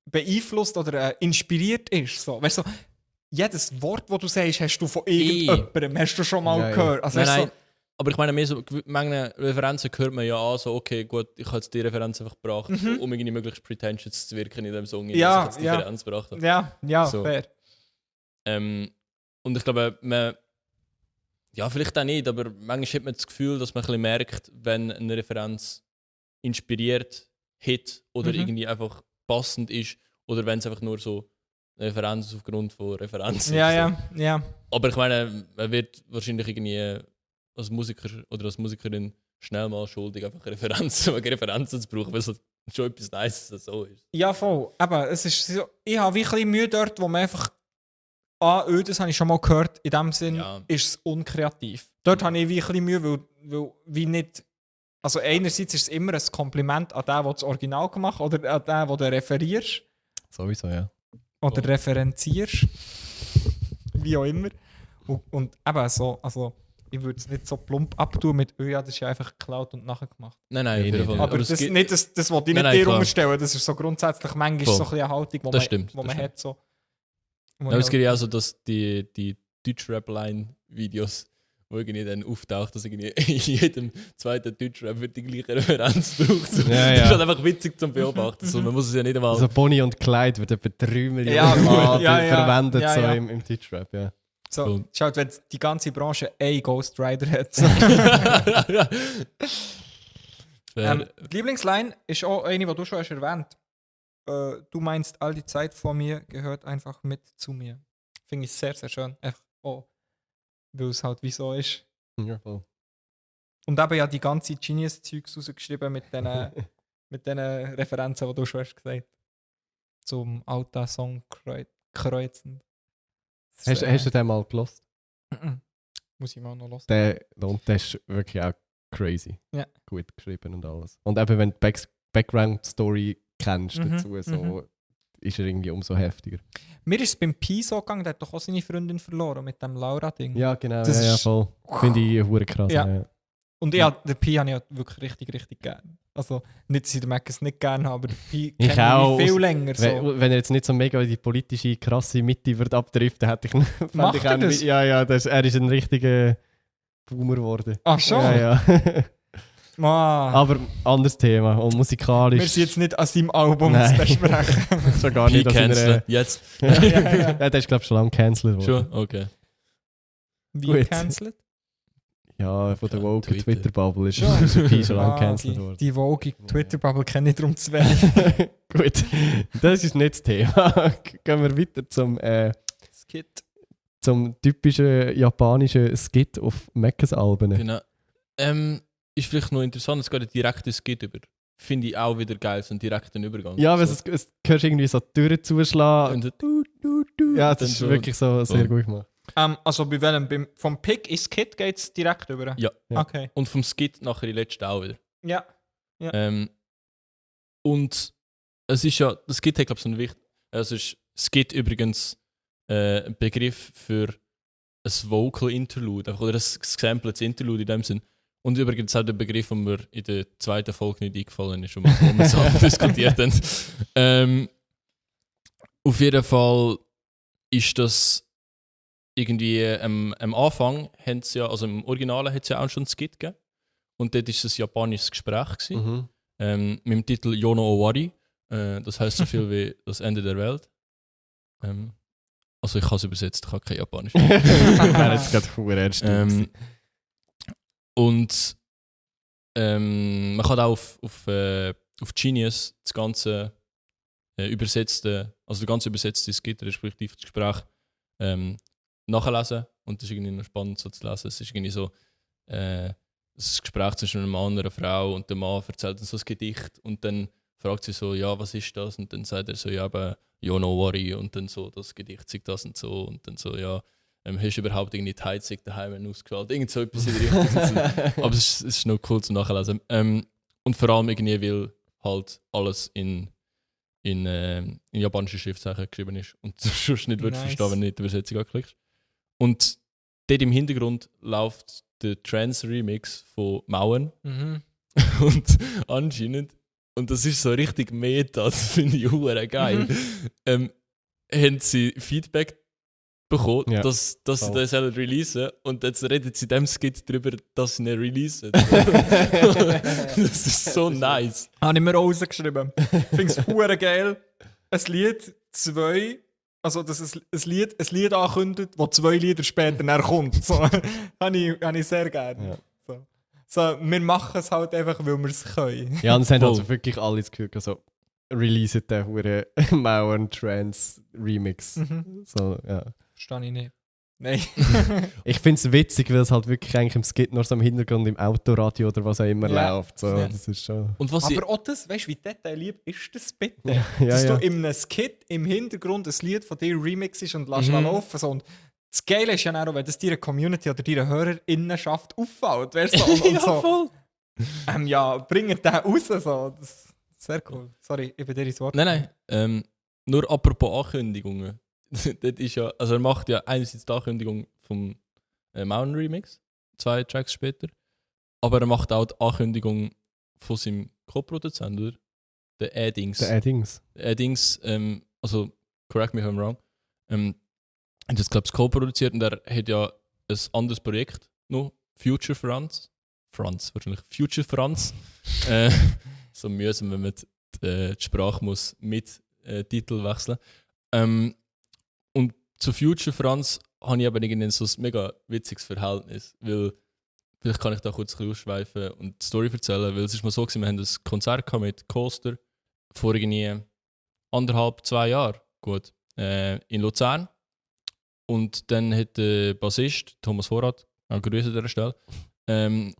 beeinflusst oder inspiriert ist. So, weißt du, jedes Wort, das du sagst, hast du von irgendjemandem, hast du schon mal Ja, ja. gehört. Also, Nein, weißt du, nein. Aber ich meine, mehr so, manche Referenzen hört man ja an, so, okay, gut, ich habe jetzt die Referenz einfach gebracht, um irgendwie möglichst pretentious zu wirken in dem Song, Ja, dass ich jetzt die ja. Referenz gebracht habe. ja, So. fair. Und ich glaube, Ja, vielleicht auch nicht, aber manchmal hat man das Gefühl, dass man ein bisschen merkt, wenn eine Referenz inspiriert hat oder irgendwie einfach passend ist oder wenn es einfach nur so eine Referenz ist aufgrund von Referenzen ist. Ja. Aber ich meine, man wird wahrscheinlich irgendwie als Musiker oder als Musikerin schnell mal schuldig, einfach Referenzen zu brauchen, weil es halt schon etwas Nices so ist. Ja, voll. Aber es ist so, ich habe wie ein bisschen Mühe dort, wo man einfach das habe ich schon mal gehört, in dem Sinn ist es unkreativ. Dort habe ich wie ein bisschen Mühe, weil wie nicht. Also einerseits ist es immer ein Kompliment an den, der das Original gemacht hat, oder an den, den du referierst. Sowieso, ja. Oder referenzierst. Wie auch immer. Und eben so, also ich würde es nicht so plump abtun mit, das ist ja einfach geklaut und nachher gemacht. Nein, auf jeden Fall. Aber das wollte ich nicht dir unterstellen. Das ist so grundsätzlich manchmal so ein bisschen eine Haltung, wo man hat. So. Aber es gibt ja auch so, dass die Deutschrap-Line-Videos, wo irgendwie dann auftaucht, dass irgendwie in jedem zweiten Deutschrap die gleiche Referenz braucht. Das ist halt einfach witzig zum Beobachten. So, man muss es ja nicht einmal... Also Bonnie und Clyde wird etwa 3 Millionen Mal verwendet so im Deutschrap, ja. So, schaut, wenn die ganze Branche einen Ghost Rider hat. Die Lieblingsline ist auch eine, die du schon hast erwähnt. Du meinst, all die Zeit vor mir gehört einfach mit zu mir. Finde ich sehr, sehr schön. Einfach, weil es halt wie so ist. Ja, voll. Und eben ja die ganze Genius-Zeugs rausgeschrieben mit den Referenzen, die du schon hast gesagt. Zum alten Song kreuzend. Hast du den mal gelost? Muss ich mal noch hören. Der ist wirklich auch crazy. Ja. Gut geschrieben und alles. Und eben, wenn du die Background-Story kennst dazu, so ist er irgendwie umso heftiger. Mir ist es beim Pi so gegangen, der hat doch auch seine Freundin verloren mit dem Laura-Ding. Ja, genau. Ja, voll. Finde ich hure krass. Ja. Und den Pi habe ich ja wirklich richtig, richtig gern. Also nicht, dass ich den Mac nicht gerne habe, aber den Pi kenne ich viel länger. So. Wenn er jetzt nicht so mega in die politische, krasse Mitte wird abdriften, hätte ich Macht ich auch das? Ja, er ist ein richtiger Boomer geworden. Ach schon? Ja. Aber anderes Thema und musikalisch. Wir sind jetzt nicht an seinem Album zu besprechen. Schon gar nicht. Canceln. Jetzt? Ja, der ist glaube ich schon lange gecancelt worden. Schon? Okay. Wie gecancelt? Ja, von der Woke Twitter-Bubble ist schon lange gecancelt worden. Die Woke Twitter-Bubble kenne ich darum zu wenig. Gut, das ist nicht das Thema. Gehen wir weiter zum Skit. Zum typischen japanischen Skit auf Meckes-Alben. Genau. Ist vielleicht noch interessant, es geht ein direktes Skit über. Finde ich auch wieder geil, so einen direkten Übergang. Ja, weil es hörst irgendwie so die Türen zuschlagen. Ja, das ist so, wirklich so sehr gut gemacht. Also bei welchem? Vom Pick ins Skit geht es direkt über? Ja. Okay. Und vom Skit nachher die letzte auch wieder. Ja. Und es ist ja, das Skit hat glaube ich so einen Wicht. Also ist Skit übrigens ein Begriff für ein Vocal Interlude oder ein gesampeltes Interlude in dem Sinn. Und übrigens auch der Begriff, der mir in der zweiten Folge nicht eingefallen ist, wo wir es auch diskutiert haben. Auf jeden Fall ist das irgendwie am Anfang, also im Originalen hat es ja auch schon ein Skit gegeben. Und dort war es ein japanisches Gespräch gewesen, mit dem Titel Yono Owari. Das heisst so viel wie das Ende der Welt. Also ich habe es übersetzt, ich habe kein Japanisch. Wäre jetzt gerade voll ernst. Und man kann auch auf Genius das ganze übersetzte Skit, respektive das Gespräch, nachlesen. Und das ist irgendwie noch spannend so zu lesen. Es ist irgendwie so das Gespräch zwischen einer Mann und einer Frau und der Mann erzählt dann so ein Gedicht und dann fragt sie so, ja, was ist das? Und dann sagt er so, ja, aber you no worry und dann so, das Gedicht sagt das und so und dann so, ja, hast du überhaupt irgendwie die Heizung daheim ausgeschaltet? Irgend so etwas in die Richtung. Aber es ist noch cool zum Nachlesen. Und vor allem irgendwie, weil halt alles in japanischen Schriftzeichen geschrieben ist und du sonst nicht würdest verstehen, wenn du nicht die Übersetzung anklickst. Und dort im Hintergrund läuft der Trance-Remix von Mauern. Und anscheinend, und das ist so richtig Meta, das finde ich hure geil, haben sie Feedback bekommen, dass sie das releasen und jetzt reden sie in dem Skit darüber, dass sie ihn releasen. Das ist so nice. Habe ich mir rausgeschrieben. Ich finde es hure geil. Ein Lied, 2 also dass ein Lied ankündigt, das 2 Lieder später dann kommt. So, habe ich sehr gerne. Ja. So, wir machen es halt einfach, weil wir es können. Ja, und es haben Voll. also wirklich alle das Gefühl, also releasen den huren Mauern Trance Remix. So, ja. Verstehe ich nicht. Nein. Ich finde es witzig, weil es halt wirklich eigentlich im Skit nur so im Hintergrund im Autoradio oder was auch immer Ja. läuft. So, Ja. das ist schon. Und was ich, Aber auch das, weißt du, wie detailliert ist das bitte? Ja, Dass ja. du in einem Skit im Hintergrund ein Lied von dir remixest und lässt laufen. So. Und das Geile ist ja auch, wenn das deiner Community oder deiner HörerInnenschaft auffällt. Weißt du, und so, voll. ja, bringt den raus. So. Das ist sehr cool. Sorry, ich bin dir ins Wort. Nein. Nur apropos Ankündigungen. Das ist ja, also er macht ja einerseits die Ankündigung vom Mountain Remix, 2 Tracks später, aber er macht auch die Ankündigung von seinem Co-Produzent, oder? Der Addings. Der Addings. Addings, also correct me if I'm wrong, hat das glaube ich co-produziert und er hat ja ein anderes Projekt noch, Future Franz, wahrscheinlich Future Franz. So mühsam, wenn man die Sprache muss mit Titel wechseln. Und zu Future Franz habe ich aber irgendwie so ein mega witziges Verhältnis, weil vielleicht kann ich da kurz ein bisschen ausschweifen und die Story erzählen, weil es ist mal so gewesen, wir haben ein Konzert gehabt mit Coaster vor irgendwie 1,5-2 Jahren, gut, in Luzern. Und dann hat der Bassist, Thomas Vorrat, auch Grüße an dieser Stelle,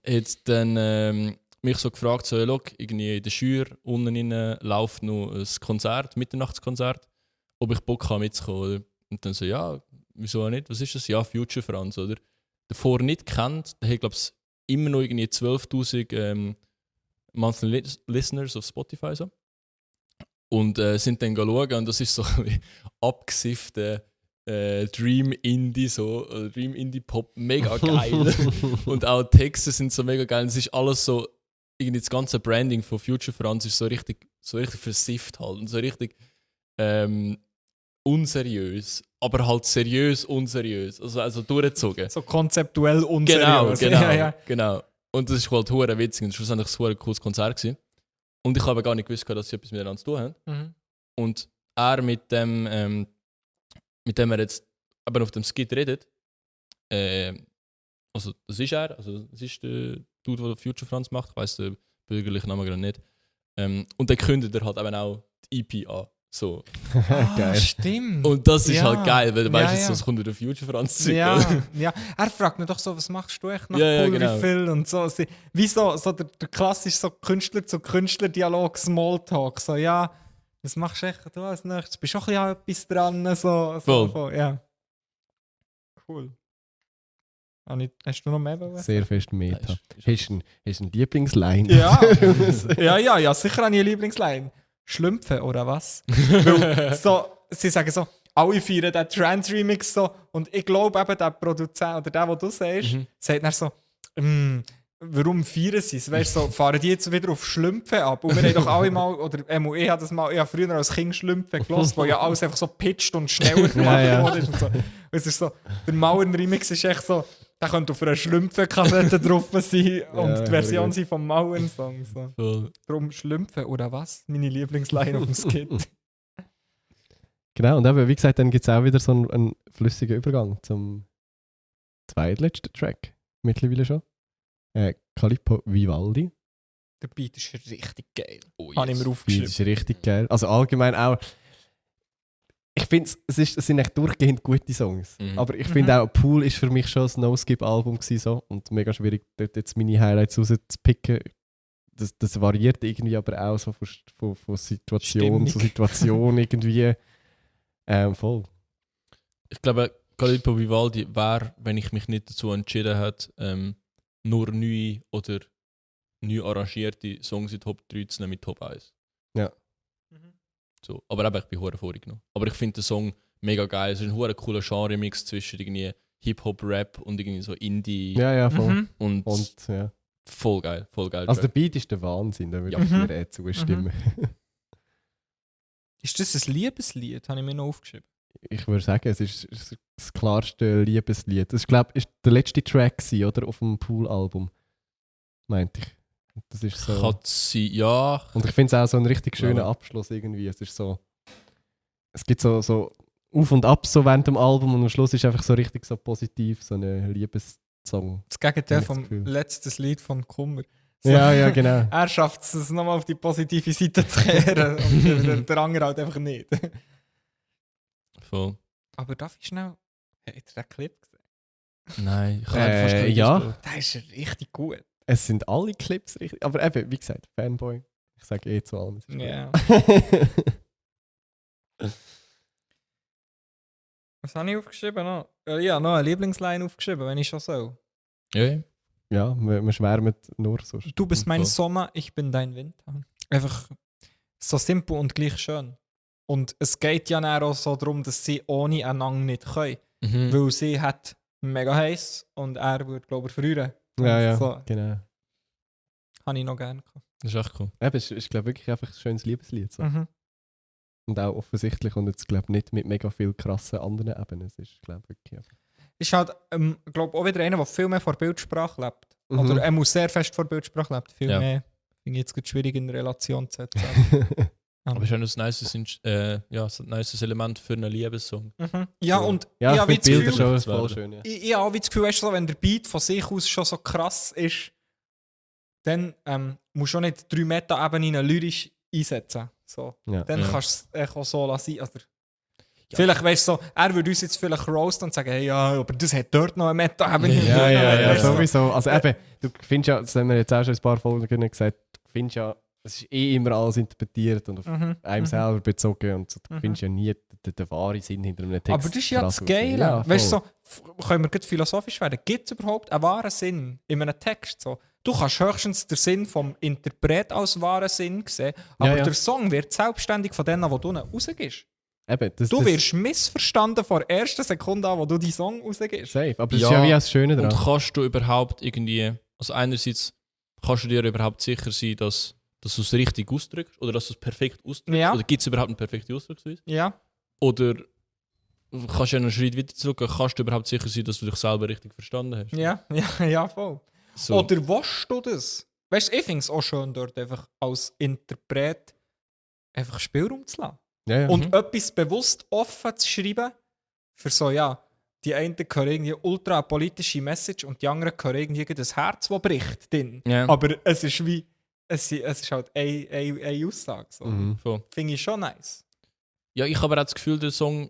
hat dann mich so gefragt, so, look, irgendwie in der Schür unten rein läuft noch ein Konzert, Mitternachtskonzert, ob ich Bock habe mitzukommen, oder? Und dann so, ja, wieso auch nicht? Was ist das? Ja, Future Franz, oder? Davor nicht kennt, der hat, glaube ich, immer noch irgendwie 12'000 Monthly Listeners auf Spotify so. Und sind dann schauen und das ist so ein abgesiffter Dream Indie, so, Dream Indie Pop, mega geil. Und auch die Texte sind so mega geil. Und es ist alles so, irgendwie das ganze Branding von Future Franz ist so richtig versifft halt und so richtig unseriös, aber halt seriös unseriös, also durchgezogen. So konzeptuell unseriös. Genau. Und das ist halt hure witzig und schlussendlich ein cooles Konzert gewesen. Und ich habe gar nicht gewusst, dass sie etwas miteinander zu tun haben. Mhm. Und er mit dem er jetzt aber auf dem Skit redet, also das ist er, also das ist der Dude, der Future Franz macht, ich weiss den bürgerlichen Namen gerade nicht. Und dann kündet er halt eben auch die EP an. So. Geil. Stimmt. Und das ist Ja. halt geil, weil du weißt, Ja. sonst kommt wieder Future Franz zurück. Ja, ja. Er fragt mich doch so, was machst du echt nach Ja, Cool genau. Refill und so. Wie so der klassische so Künstler-zu-Künstler-Dialog, Smalltalk. So, ja, was machst du echt du als nächstes? Bist du auch ein bisschen etwas dran? So, ja. Cool. Hast du noch mehr wollen? Sehr fest Meta. Ist- Hast du eine Lieblingsline? Ja. ja, sicher eine Lieblingsline. Schlümpfe, oder was? Weil so, sie sagen so, alle feiern den Trance-Remix so. Und ich glaube eben, der Produzent oder der du sagst, sagt dann so, warum feiern sie es? Weißt du, so, fahren die jetzt wieder auf Schlümpfe ab? Und wir haben doch alle mal, oder ich habe früher als Kind Schlümpfe gehört, wo ja alles einfach so pitcht und schneller gemacht wurde. Und so. Und es ist so, der Mauern-Remix ist echt so, der könnte auf einer Schlümpfe-Kassette drauf sein und die Version gut. sind vom Mauern-Song. So. Voll. Darum Schlümpfe, oder was? Meine Lieblingsline auf dem Skit. Genau, und eben, wie gesagt, dann gibt es auch wieder so einen flüssigen Übergang zum zweitletzten Track. Mittlerweile schon. Calippo Vivaldi. Der Beat ist richtig geil. Oh, Habe ich mir Das aufgeschrieben. ist richtig geil. Also allgemein auch. Ich finde, es sind echt durchgehend gute Songs. Mhm. Aber ich finde auch, Pool ist für mich schon ein No-Skip-Album gewesen, so. Und mega schwierig, dort jetzt meine Highlights rauszupicken. Das variiert irgendwie aber auch so von Situation Stimmung. zu Situation irgendwie. Voll. Ich glaube, Calippo Vivaldi wäre, wenn ich mich nicht dazu entschieden hätte, nur neue oder neu arrangierte Songs in Top 3 zu nehmen mit Top 1. Ja. So. Aber eben, ich bin hure vorgenommen. Aber ich finde den Song mega geil. Es ist ein hure cooler Genre-Mix zwischen irgendwie Hip-Hop-Rap und irgendwie so Indie Ja, voll. und, Und, ja. voll geil. Also der Beat ist der Wahnsinn, da würde ich dir zustimmen. Ist das ein Liebeslied? Habe ich mir noch aufgeschrieben. Ich würde sagen, es ist das klarste Liebeslied. Das glaube ich der letzte Track gewesen, oder auf dem Pool-Album, meinte ich. Das ist so. Kann sie, ja. Und ich finde es auch so ein richtig schöner Ja. Abschluss irgendwie. Es ist so. Es gibt so Auf und ab so während dem Album und am Schluss ist einfach so richtig so positiv, so ein Liebessong. Das Gegenteil Hab ich das vom Gefühl. letzten Lied von Kummer. So, Ja, genau. Er schafft es, nochmal auf die positive Seite zu kehren und der andere halt einfach nicht. Voll. Aber darf ich schnell... Habt ihr den Clip gesehen? Nein, ich habe fast keinen ja. geschaut. Der ist richtig gut. Es sind alle Clips richtig. Aber eben, wie gesagt, Fanboy. Ich sage zu allem. es ist Ja. gut. Was habe ich aufgeschrieben noch? Ja, noch eine Lieblingsline aufgeschrieben, wenn ich schon so. Ja. Ja, wir schwärmen nur so. Du bist mein Voll. Sommer, ich bin dein Winter. Einfach so simpel und gleich schön. Und es geht ja dann auch so darum, dass sie ohne einander nicht können. Mhm. Weil sie hat mega heiß und er würde, glaube ich, frieren. Ja, So, genau. habe ich noch gerne gehabt. Das ist echt cool. Eben, es ist, glaube wirklich einfach ein schönes Liebeslied. So. Mhm. Und auch offensichtlich und jetzt glaube nicht mit mega viel krassen anderen Ebenen. Es ist, glaube wirklich einfach. Ist halt, glaube auch wieder einer, der viel mehr vor Bildsprache lebt. Mhm. Oder er muss sehr fest vor Bildsprache lebt. Viel Ja. mehr. Finde ich jetzt gerade schwierig in Relation zu setzen. Aber es ist auch ein nices Element für einen Liebessong. Mhm. Ja, und Ja, ich ich habe wie finde das Bilder Gefühl, schon voll schön. Ja. ich habe wie das Gefühl, weißt du, so, wenn der Beat von sich aus schon so krass ist, dann musst du auch nicht 3 Meta-Ebenen lyrisch einsetzen. So. Ja. Dann Ja. kannst du es auch so lassen. Also, vielleicht, weißt du, so, er würde uns jetzt vielleicht roasten und sagen, hey, ja, aber das hat dort noch eine Meta-Ebene. Ja, Weißt du? sowieso. Also eben, du findest ja, das haben wir jetzt auch schon ein paar Folgen gesagt, du findest ja, es ist immer alles interpretiert und auf Mhm. einem Mhm. selber bezogen und so, du Mhm. findest ja nie den wahren Sinn hinter einem Text. Aber das ist ja krass das Geile. Ja, Weißt du, voll. so, können wir gut philosophisch werden? Gibt es überhaupt einen wahren Sinn in einem Text? So? Du kannst höchstens den Sinn vom Interpret als wahren Sinn sehen, aber ja. der Song wird selbstständig von denen, die du rausgibst. Eben, Du wirst missverstanden von der ersten Sekunde an, wo du die Song rausgibst. safe. Aber das Ja, ist ja wie das Schöne Und daran. kannst du überhaupt irgendwie, also einerseits kannst du dir überhaupt sicher sein, dass du es richtig ausdrückst oder dass du es perfekt ausdrückst? Ja. Oder gibt es überhaupt eine perfekte Ausdrucksweise? Ja. Oder kannst du einen Schritt weiter zurück, kannst du überhaupt sicher sein, dass du dich selber richtig verstanden hast? Ja, voll. So. Oder willst du das? Weißt du, ich finde es auch schön, dort einfach als Interpret einfach Spielraum zu lassen. Ja. Und etwas bewusst offen zu schreiben, für so, ja, die einen hören irgendwie ultra politische Message und die anderen hören irgendwie das Herz, das bricht. Drin. Ja. Aber es ist wie, es ist halt eine Aussage. So. Mhm. Voll. Finde ich schon nice. Ja, ich habe auch das Gefühl, der Song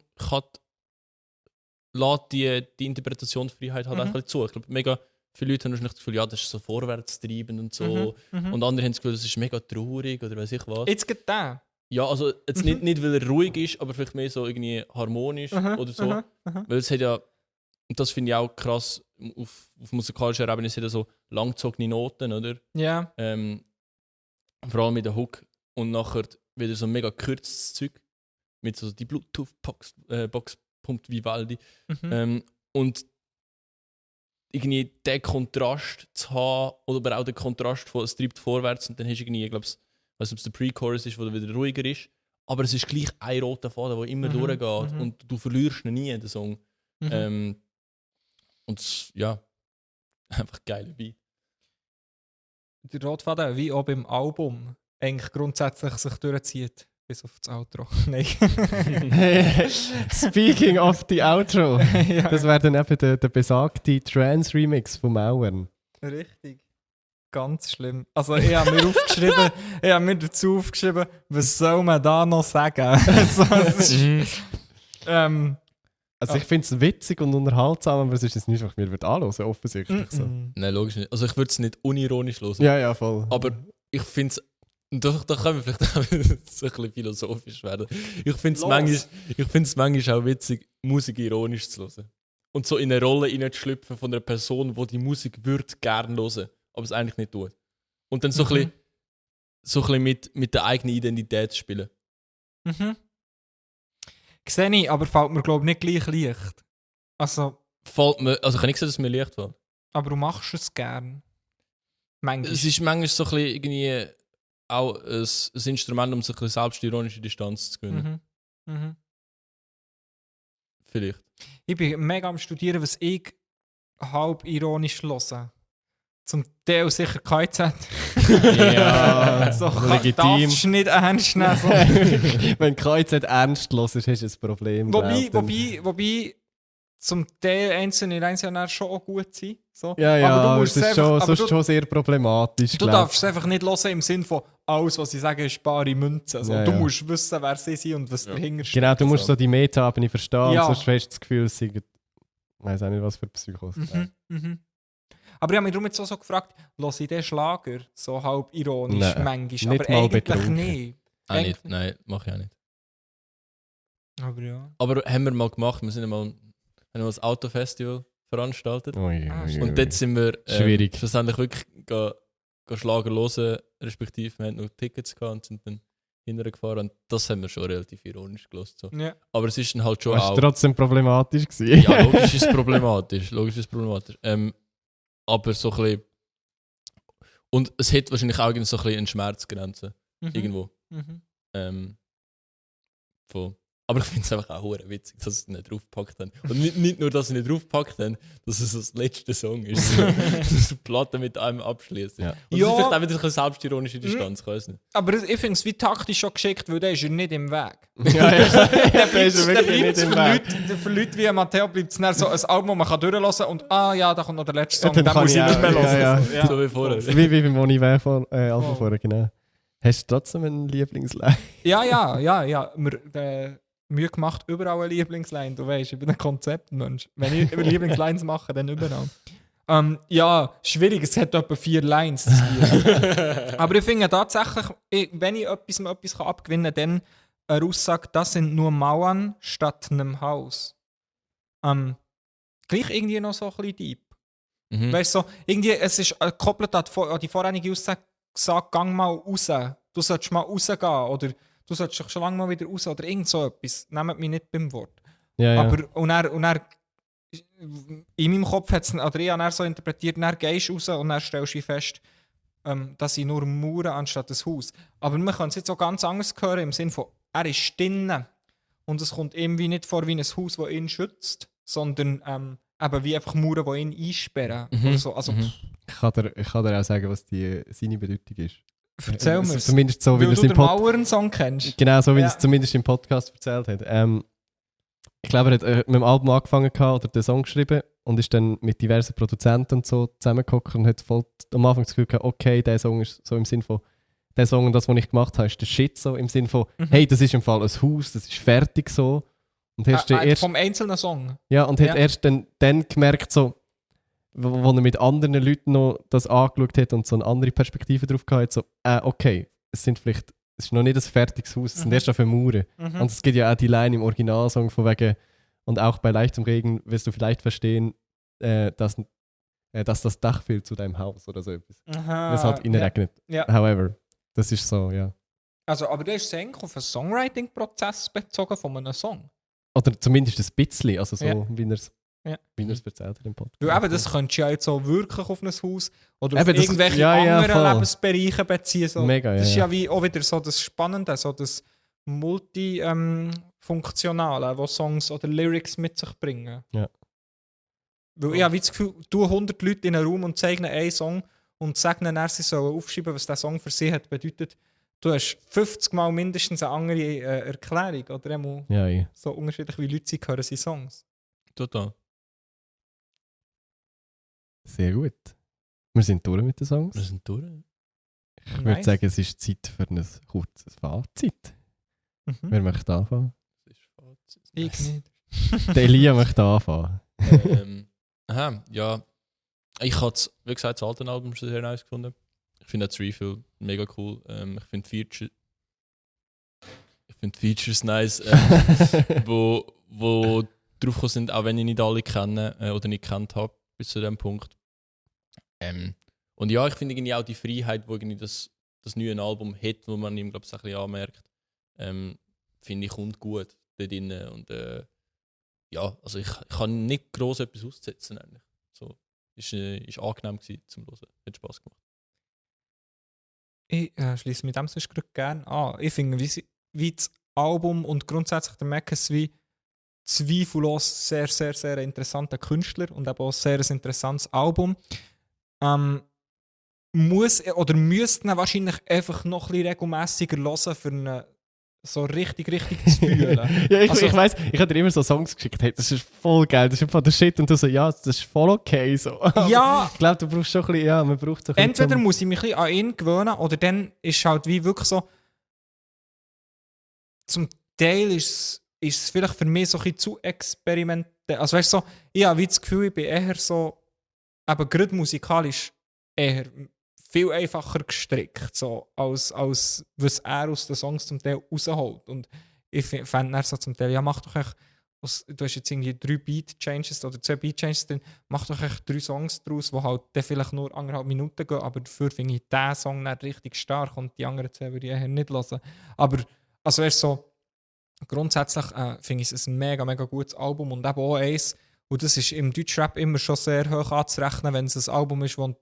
lässt die Interpretationsfreiheit halt Mhm. einfach zu. Ich glaube, mega viele Leute haben wahrscheinlich das Gefühl, ja, das ist so vorwärtstreibend und so. Mhm. Und andere haben das Gefühl, das ist mega traurig oder weiß ich was. Jetzt geht der. Ja, also jetzt nicht, weil er ruhig ist, aber vielleicht mehr so irgendwie harmonisch oder so. Weil es hat ja, und das finde ich auch krass, auf musikalischer Ebene, es hat ja so langgezogene Noten, oder? Ja. Vor allem mit der Hook und nachher wieder so mega kürzes Zeug mit so die Bluetooth-Box pumpt Vivaldi. Und irgendwie den Kontrast zu haben, oder aber auch den Kontrast von es treibt vorwärts und dann hast du irgendwie, ich glaube, ich weiß nicht, ob es der Pre-Chorus ist, wo er wieder ruhiger ist, aber es ist gleich ein roter Faden, der immer durchgeht und du verlierst ihn nie in den Song. Und ja, einfach geile Beat. Der Rotfaden, wie auch beim Album, eigentlich grundsätzlich sich durchzieht. Bis auf das Outro. Nein. Speaking of the Outro. Ja. Das wäre dann eben der besagte Trance-Remix von Mauern. Richtig. Ganz schlimm. Also ich habe mir aufgeschrieben, ich habe mir dazu aufgeschrieben, was soll man da noch sagen? So, es ist, Also ich finde es witzig und unterhaltsam, aber es ist jetzt nicht, was ich mir anhören würde, offensichtlich. So. Nein, logisch nicht. Also ich würde es nicht unironisch hören. Ja, voll. Aber ich finde es, da können wir vielleicht auch so ein bisschen philosophisch werden. Ich finde es manchmal auch witzig, Musik ironisch zu hören. Und so in eine Rolle hineinzuschlüpfen von einer Person, die die Musik würde gerne hören, aber es eigentlich nicht tut. Und dann so ein bisschen mit der eigenen Identität spielen. Sehe ich, aber fällt mir glaube ich nicht gleich leicht. Also, Also ich kann nicht sagen, dass es mir leicht fällt. aber du machst es gern. Manchmal. Es ist manchmal so ein bisschen irgendwie auch ein Instrument, um sich ein bisschen selbstironische Distanz zu gewinnen. Vielleicht. Ich bin mega am Studieren, was ich halb ironisch höre. zum Teil sicher KZ. Ja, so legitim. darfst du nicht ernst nehmen. So. Wenn KZ ernst hörst, hast du ein Problem. Wobei zum Teil einzelne Lines ja schon auch gut sein. So. Ja, aber du musst das ist einfach, sonst schon sehr problematisch. Du darfst es einfach nicht hören im Sinn von alles, was sie sagen, ist bare Münze. Also, Ja, du ja. musst wissen, wer sie sind und was dahinter steht. Genau, du musst so die Meta-Ebene verstehen, Ja. sonst hast du das Gefühl, es sei, ich weiß auch nicht, was für Psychos. Aber ich habe mich darum jetzt auch so gefragt, höre ich den Schlager so halb ironisch Nein, manchmal, nicht aber mal eigentlich betrunken. nicht. Auch nicht. Nein, mache ich auch nicht. Aber ja. Aber haben wir mal gemacht, wir sind haben das Autofestival veranstaltet. Und dort sind wir Schwierig. schlussendlich wirklich Schlager hören, respektive wir hatten noch Tickets gehabt und sind dann hinterher gefahren. Und das haben wir schon relativ ironisch gehört. So. Ja. Aber es ist dann halt schon Warst auch... du trotzdem problematisch gewesen? Ja, logisch ist es problematisch. Aber so ein bisschen... Und es hat wahrscheinlich auch so ein bisschen eine Schmerzgrenze. Irgendwo. Aber ich finde es einfach auch verdammt witzig, dass sie es nicht draufgepackt haben. Und nicht nur, dass sie nicht draufgepackt haben, dass es das letzte Song ist. So, dass die Platte mit einem abschließt. Ja. Und das ist vielleicht auch wieder eine selbstironische Distanz, ich weiß nicht. Aber ich finde es wie taktisch schon geschickt, weil der ist ja nicht im Weg. Ja, der ist wirklich nicht im Weg. Für Leute wie Matteo bleibt es dann so ein Album, das man durchlassen kann und ja, da kommt noch der letzte Song, Dann den kann muss ich ich nicht mehr auch, hören. ja, So, ja. So wie vorher. Wie beim Monive Album vorher, genau. Hast du trotzdem einen Lieblingsline? Ja. Mühe gemacht, überall eine Lieblingsline. Du weißt, ich bin ein Konzeptmensch. Wenn ich über Lieblingslines mache, dann überall. Ja, schwierig, es hat etwa 4 Lines. Das Lied. Aber ich finde tatsächlich, wenn ich etwas abgewinnen kann, dann eine Aussage, das sind nur Mauern statt einem Haus. Gleich irgendwie noch so ein bisschen deep. Weißt du, so, irgendwie, es ist gekoppelt an die vorherige Aussage, gesagt, gang mal raus. Du solltest mal rausgehen oder du solltest doch schon lange mal wieder raus oder irgend so etwas. Nehmt mich nicht beim Wort. Ja. Aber und er in meinem Kopf hat es, oder ich habe so interpretiert, dann gehst du raus und dann stellst du fest, dass ich nur Mauern anstatt ein Haus. Aber man kann es jetzt auch ganz anders hören, im Sinne von, er ist drinnen und es kommt irgendwie nicht vor wie ein Haus, das ihn schützt, sondern eben wie einfach Mauern, die ihn einsperren. Oder so. Also, Ich kann dir auch sagen, was seine Bedeutung ist. erzähl mir Zumindest so, wie weil er es du im den Mauern-Song kennst. Genau, so wie Ja. er es zumindest im Podcast erzählt hat. Ich glaube, er hat mit dem Album angefangen oder den Song geschrieben und ist dann mit diversen Produzenten und so zusammengehockt und hat voll am Anfang das Gefühl gehabt, okay, der Song ist so im Sinn von, der Song und das, was ich gemacht habe, ist der Shit so im Sinn von, hey, das ist im Fall ein Haus, das ist fertig so. Und hast du erst, Vom einzelnen Song. ja, und Ja. hat erst dann gemerkt, so, wo er mit anderen Leuten noch das angeschaut hat und so eine andere Perspektive drauf gehabt hat, so, okay, es ist noch nicht ein fertiges Haus, es sind erst auf Mauern. Und es gibt ja auch die Line im Originalsong von wegen, und auch bei leichtem Regen wirst du vielleicht verstehen, dass das Dach fehlt zu deinem Haus oder so etwas. Wenn es halt regnet. Ja. However, das ist so, ja. Also, aber der ist eigentlich auf einen Songwriting-Prozess bezogen von einem Song. Oder zumindest ein bisschen, also so, Ja. wie er es Ja. erzählt hat im Podcast. Weil eben, das könntest du ja jetzt so wirklich auf ein Haus oder auf Eben, das- irgendwelche ja, anderen voll. Lebensbereiche beziehen. So. Mega, das ist ja. ja wie auch wieder so das Spannende, so das Multifunktionale, was Songs oder Lyrics mit sich bringen. Ja. Weil ich habe wie das Gefühl, du 100 Leute in einen Raum und zeigen einen Song und sagen dann, sie sollen aufschreiben, was der Song für sie hat bedeutet. Du hast 50 Mal mindestens eine andere Erklärung. Oder einmal Ja. so unterschiedlich wie Leute sind, hören sie Songs. Total. Sehr gut. Wir sind durch mit den Songs. Wir sind durch. Ich würde sagen, es ist Zeit für ein kurzes Fazit. Mhm. Wer möchte anfangen? Das ist Fazit. Ich nicht. Der Elia möchte anfangen. Ja. Ich habe wie gesagt, das alte Album schon sehr nice gefunden. Ich finde das Refill mega cool. Ich finde Features nice, wo drauf gekommen sind, auch wenn ich nicht alle kenne oder nicht kennt habe bis zu dem Punkt. Und ja, ich finde irgendwie auch die Freiheit, wo irgendwie das neue Album hat, wo man ihm glaube ich ein bisschen anmerkt, finde ich kommt gut da drin. Und ja, also ich kann nicht gross etwas aussetzen eigentlich. So, ist angenehm gewesen zum Hören, hat Spass gemacht. Ich schließe mit dem sonst gerne an. Ich finde, wie das Album und grundsätzlich der Mackes wie zweifellos sehr, sehr, sehr interessanter Künstler und eben auch sehr ein interessantes Album. muss oder müsste ihn wahrscheinlich einfach noch ein bisschen regelmässiger hören, für ihn so richtig zu fühlen. Ja, ich Also- weiss, ich habe dir immer so Songs geschickt, hey, das ist voll geil, das ist einfach der Shit. Und du so, ja, das ist voll okay. So. Aber Ja, ich glaube, du brauchst schon ein bisschen, ja, man braucht so ein bisschen entweder zum- muss ich mich ein bisschen an ihn gewöhnen, oder dann ist es halt wie wirklich so, zum Teil ist es vielleicht für mich so ein bisschen zu experimentell. Also weißt du, so, ich habe wie das Gefühl, ich bin eher so, aber gerade musikalisch eher viel einfacher gestrickt, so, als was er aus den Songs zum Teil rausholt. Und ich fände er so zum Teil, ja, mach doch echt, du hast jetzt irgendwie 3 Beat-Changes oder 2 Beat-Changes drin, mach doch echt 3 Songs daraus, die halt dann vielleicht nur 1,5 Minuten gehen, aber dafür finde ich diesen Song dann richtig stark und die anderen 2 würde ich eher nicht hören. Aber also erst so, grundsätzlich finde ich es ein mega gutes Album und eben auch eins, und das ist im Deutschrap immer schon sehr hoch anzurechnen, wenn es ein Album ist, wo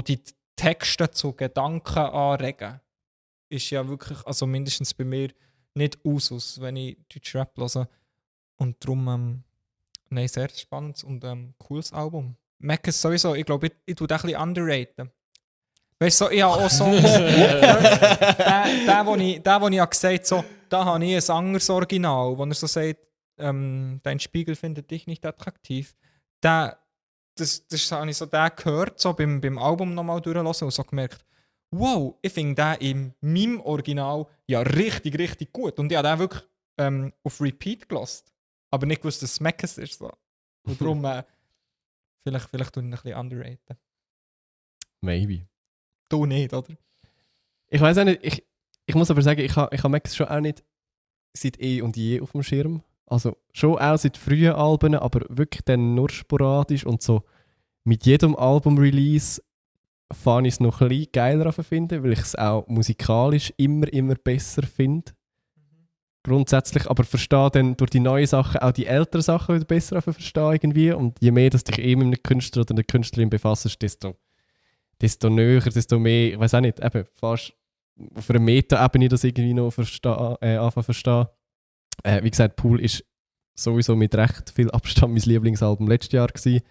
die Texte zu Gedanken anregen. Ist ja wirklich, also mindestens bei mir, nicht Usus, wenn ich Deutschrap höre. Und darum, nein, sehr spannendes und cooles Album. Meckes sowieso, ich glaube, ich tue den ein bisschen underraten. Weißt du, so, ich habe auch Songs. Wo ich habe gesagt so, da habe ich ein anderes Original, wo er so sagt, dein Spiegel findet dich nicht attraktiv. Das habe ich so gehört, so beim Album nochmal durchlassen und so gemerkt, wow, ich finde den in meinem Original ja richtig gut. Und ich habe den wirklich auf Repeat gelassen. Aber nicht gewusst, dass es Meckes ist. So. Und darum, vielleicht tue ich ihn ein bisschen underraten. Maybe. Du nicht, oder? Ich weiß auch nicht, ich muss aber sagen, ich habe Max schon auch nicht seit eh und je auf dem Schirm. Also schon auch seit frühen Alben, aber wirklich dann nur sporadisch und so mit jedem Album-Release fand ich es noch ein bisschen geiler finden, weil ich es auch musikalisch immer besser finde. Grundsätzlich, aber verstehe dann durch die neuen Sachen auch die älteren Sachen wieder besser verstehen irgendwie. Und je mehr, dass dich mit einem Künstler oder einer Künstlerin befasst, desto näher, desto mehr, ich weiß auch nicht, eben fast auf einer Meta-Ebene das irgendwie noch anfangen zu verstehen. Wie gesagt, Pool ist sowieso mit recht viel Abstand mein Lieblingsalbum letztes Jahr gewesen.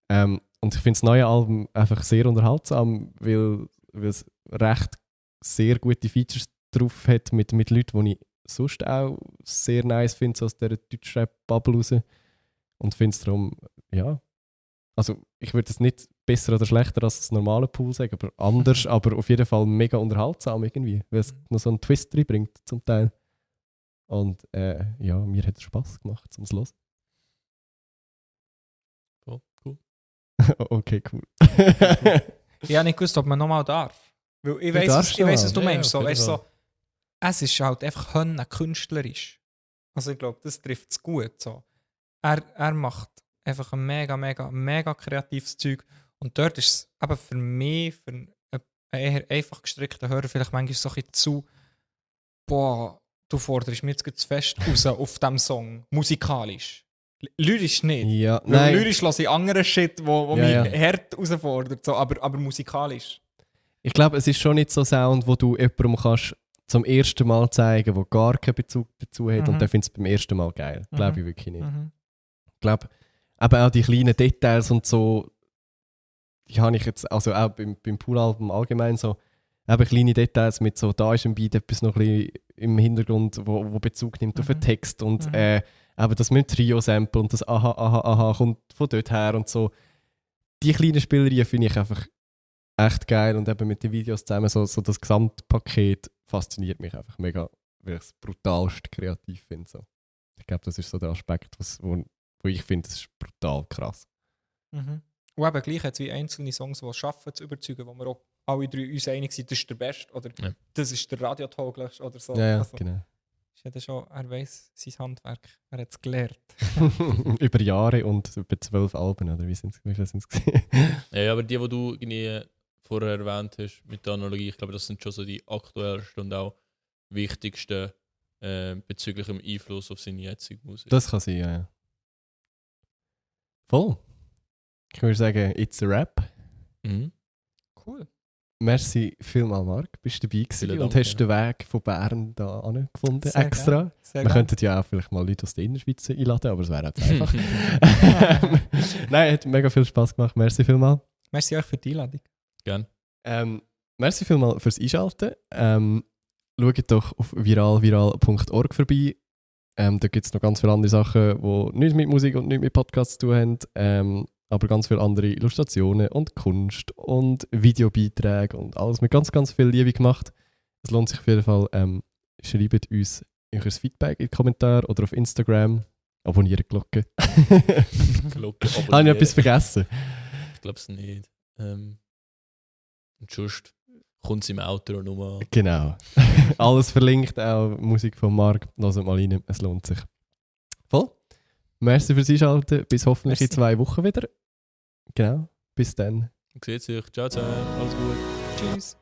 Und ich finde das neue Album einfach sehr unterhaltsam, weil es recht sehr gute Features drauf hat mit Leuten, die ich sonst auch sehr nice finde, so aus dieser Deutschrap-Bubble raus. Und finde es darum, ja, also ich würde es nicht besser oder schlechter als das normale Pool sagen, aber anders, aber auf jeden Fall mega unterhaltsam irgendwie, weil es noch so einen Twist reinbringt zum Teil. Und ja, mir hat es Spass gemacht, zum Schluss. Oh, cool. Okay, cool. Ich habe nicht gewusst, ob man nochmal darf. Weil ich Du weiss, darfst was du noch. meinst. Ja, So, auf jeden weißt, so, es ist halt einfach künstlerisch. Also ich glaube, das trifft es gut. So. Er macht einfach ein mega kreatives Zeug. Und dort ist es eben für mich, für einen eher einfach gestrickten Hörer, vielleicht manchmal so ein bisschen zu, boah, du forderst mich jetzt zu fest raus auf diesem Song, musikalisch. Lyrisch nicht. Ja, Weil nein. lyrisch lasse ich andere Shit, wo Ja, mich ja. hart herausfordert, so, aber musikalisch. Ich glaube, es ist schon nicht so Sound, wo du jemandem kannst zum ersten Mal zeigen, der gar keinen Bezug dazu hat und der findet es beim ersten Mal geil. Glaube ich wirklich nicht. Ich glaube, eben auch die kleinen Details und so, die habe ich jetzt, also auch beim Pool-Album allgemein so, eben kleine Details mit so, da ist ein Beat etwas noch ein bisschen im Hintergrund, wo Bezug nimmt auf den Text und eben das mit dem Trio-Sample und das aha kommt von dort her und so. Die kleinen Spielereien finde ich einfach echt geil und eben mit den Videos zusammen, so das Gesamtpaket fasziniert mich einfach mega, weil ich es brutalst kreativ finde. So. Ich glaube, das ist so der Aspekt, wo ich finde, das ist brutal krass. Und eben gleich hat es wie einzelne Songs, die es schaffen, zu überzeugen, wo wir auch alle drei uns einig sind, das ist der Beste oder das ist der radiotauglichste oder so. Ja, also, genau. Er weiss sein Handwerk, er hat es gelernt. Über Jahre und über 12 Alben, oder wie viel sind es gesehen? Ja, aber die du irgendwie vorher erwähnt hast mit der Analogie, ich glaube, das sind schon so die aktuellsten und auch wichtigsten bezüglich dem Einfluss auf seine jetzige Musik. Das kann sein, ja. Voll. Ich würde sagen, it's a rap. Mhm. Cool. merci vielmals, Marc. Bist du dabei gewesen Vielen und Dank, hast den Weg von Bern da gefunden, Sehr extra. gern, sehr Wir gern. könnten ja auch vielleicht mal Leute aus der Innerschweiz einladen, aber es wäre jetzt einfach. Nein, hat mega viel Spass gemacht. Merci vielmals. Merci euch für die Einladung. Gerne. Merci vielmals fürs Einschalten. Schaut doch auf viral.org vorbei. Da gibt es noch ganz viele andere Sachen, die nichts mit Musik und nichts mit Podcasts zu tun haben. Aber ganz viele andere Illustrationen und Kunst und Videobeiträge und alles mit ganz, ganz viel Liebe gemacht. Es lohnt sich auf jeden Fall. Schreibt uns euer Feedback in die Kommentare oder auf Instagram. Abonniert die Glocke. Glocke Habe ich etwas vergessen? Ich glaube es nicht. Und sonst kommt es im Outro nochmal. Genau. Alles verlinkt, auch Musik von Marc. Hört mal rein, es lohnt sich. Voll. Merci fürs Einschalten. Bis hoffentlich in 2 Wochen wieder. Genau. Bis dann. Sieht sich. Ciao, ciao. Alles gut. Tschüss.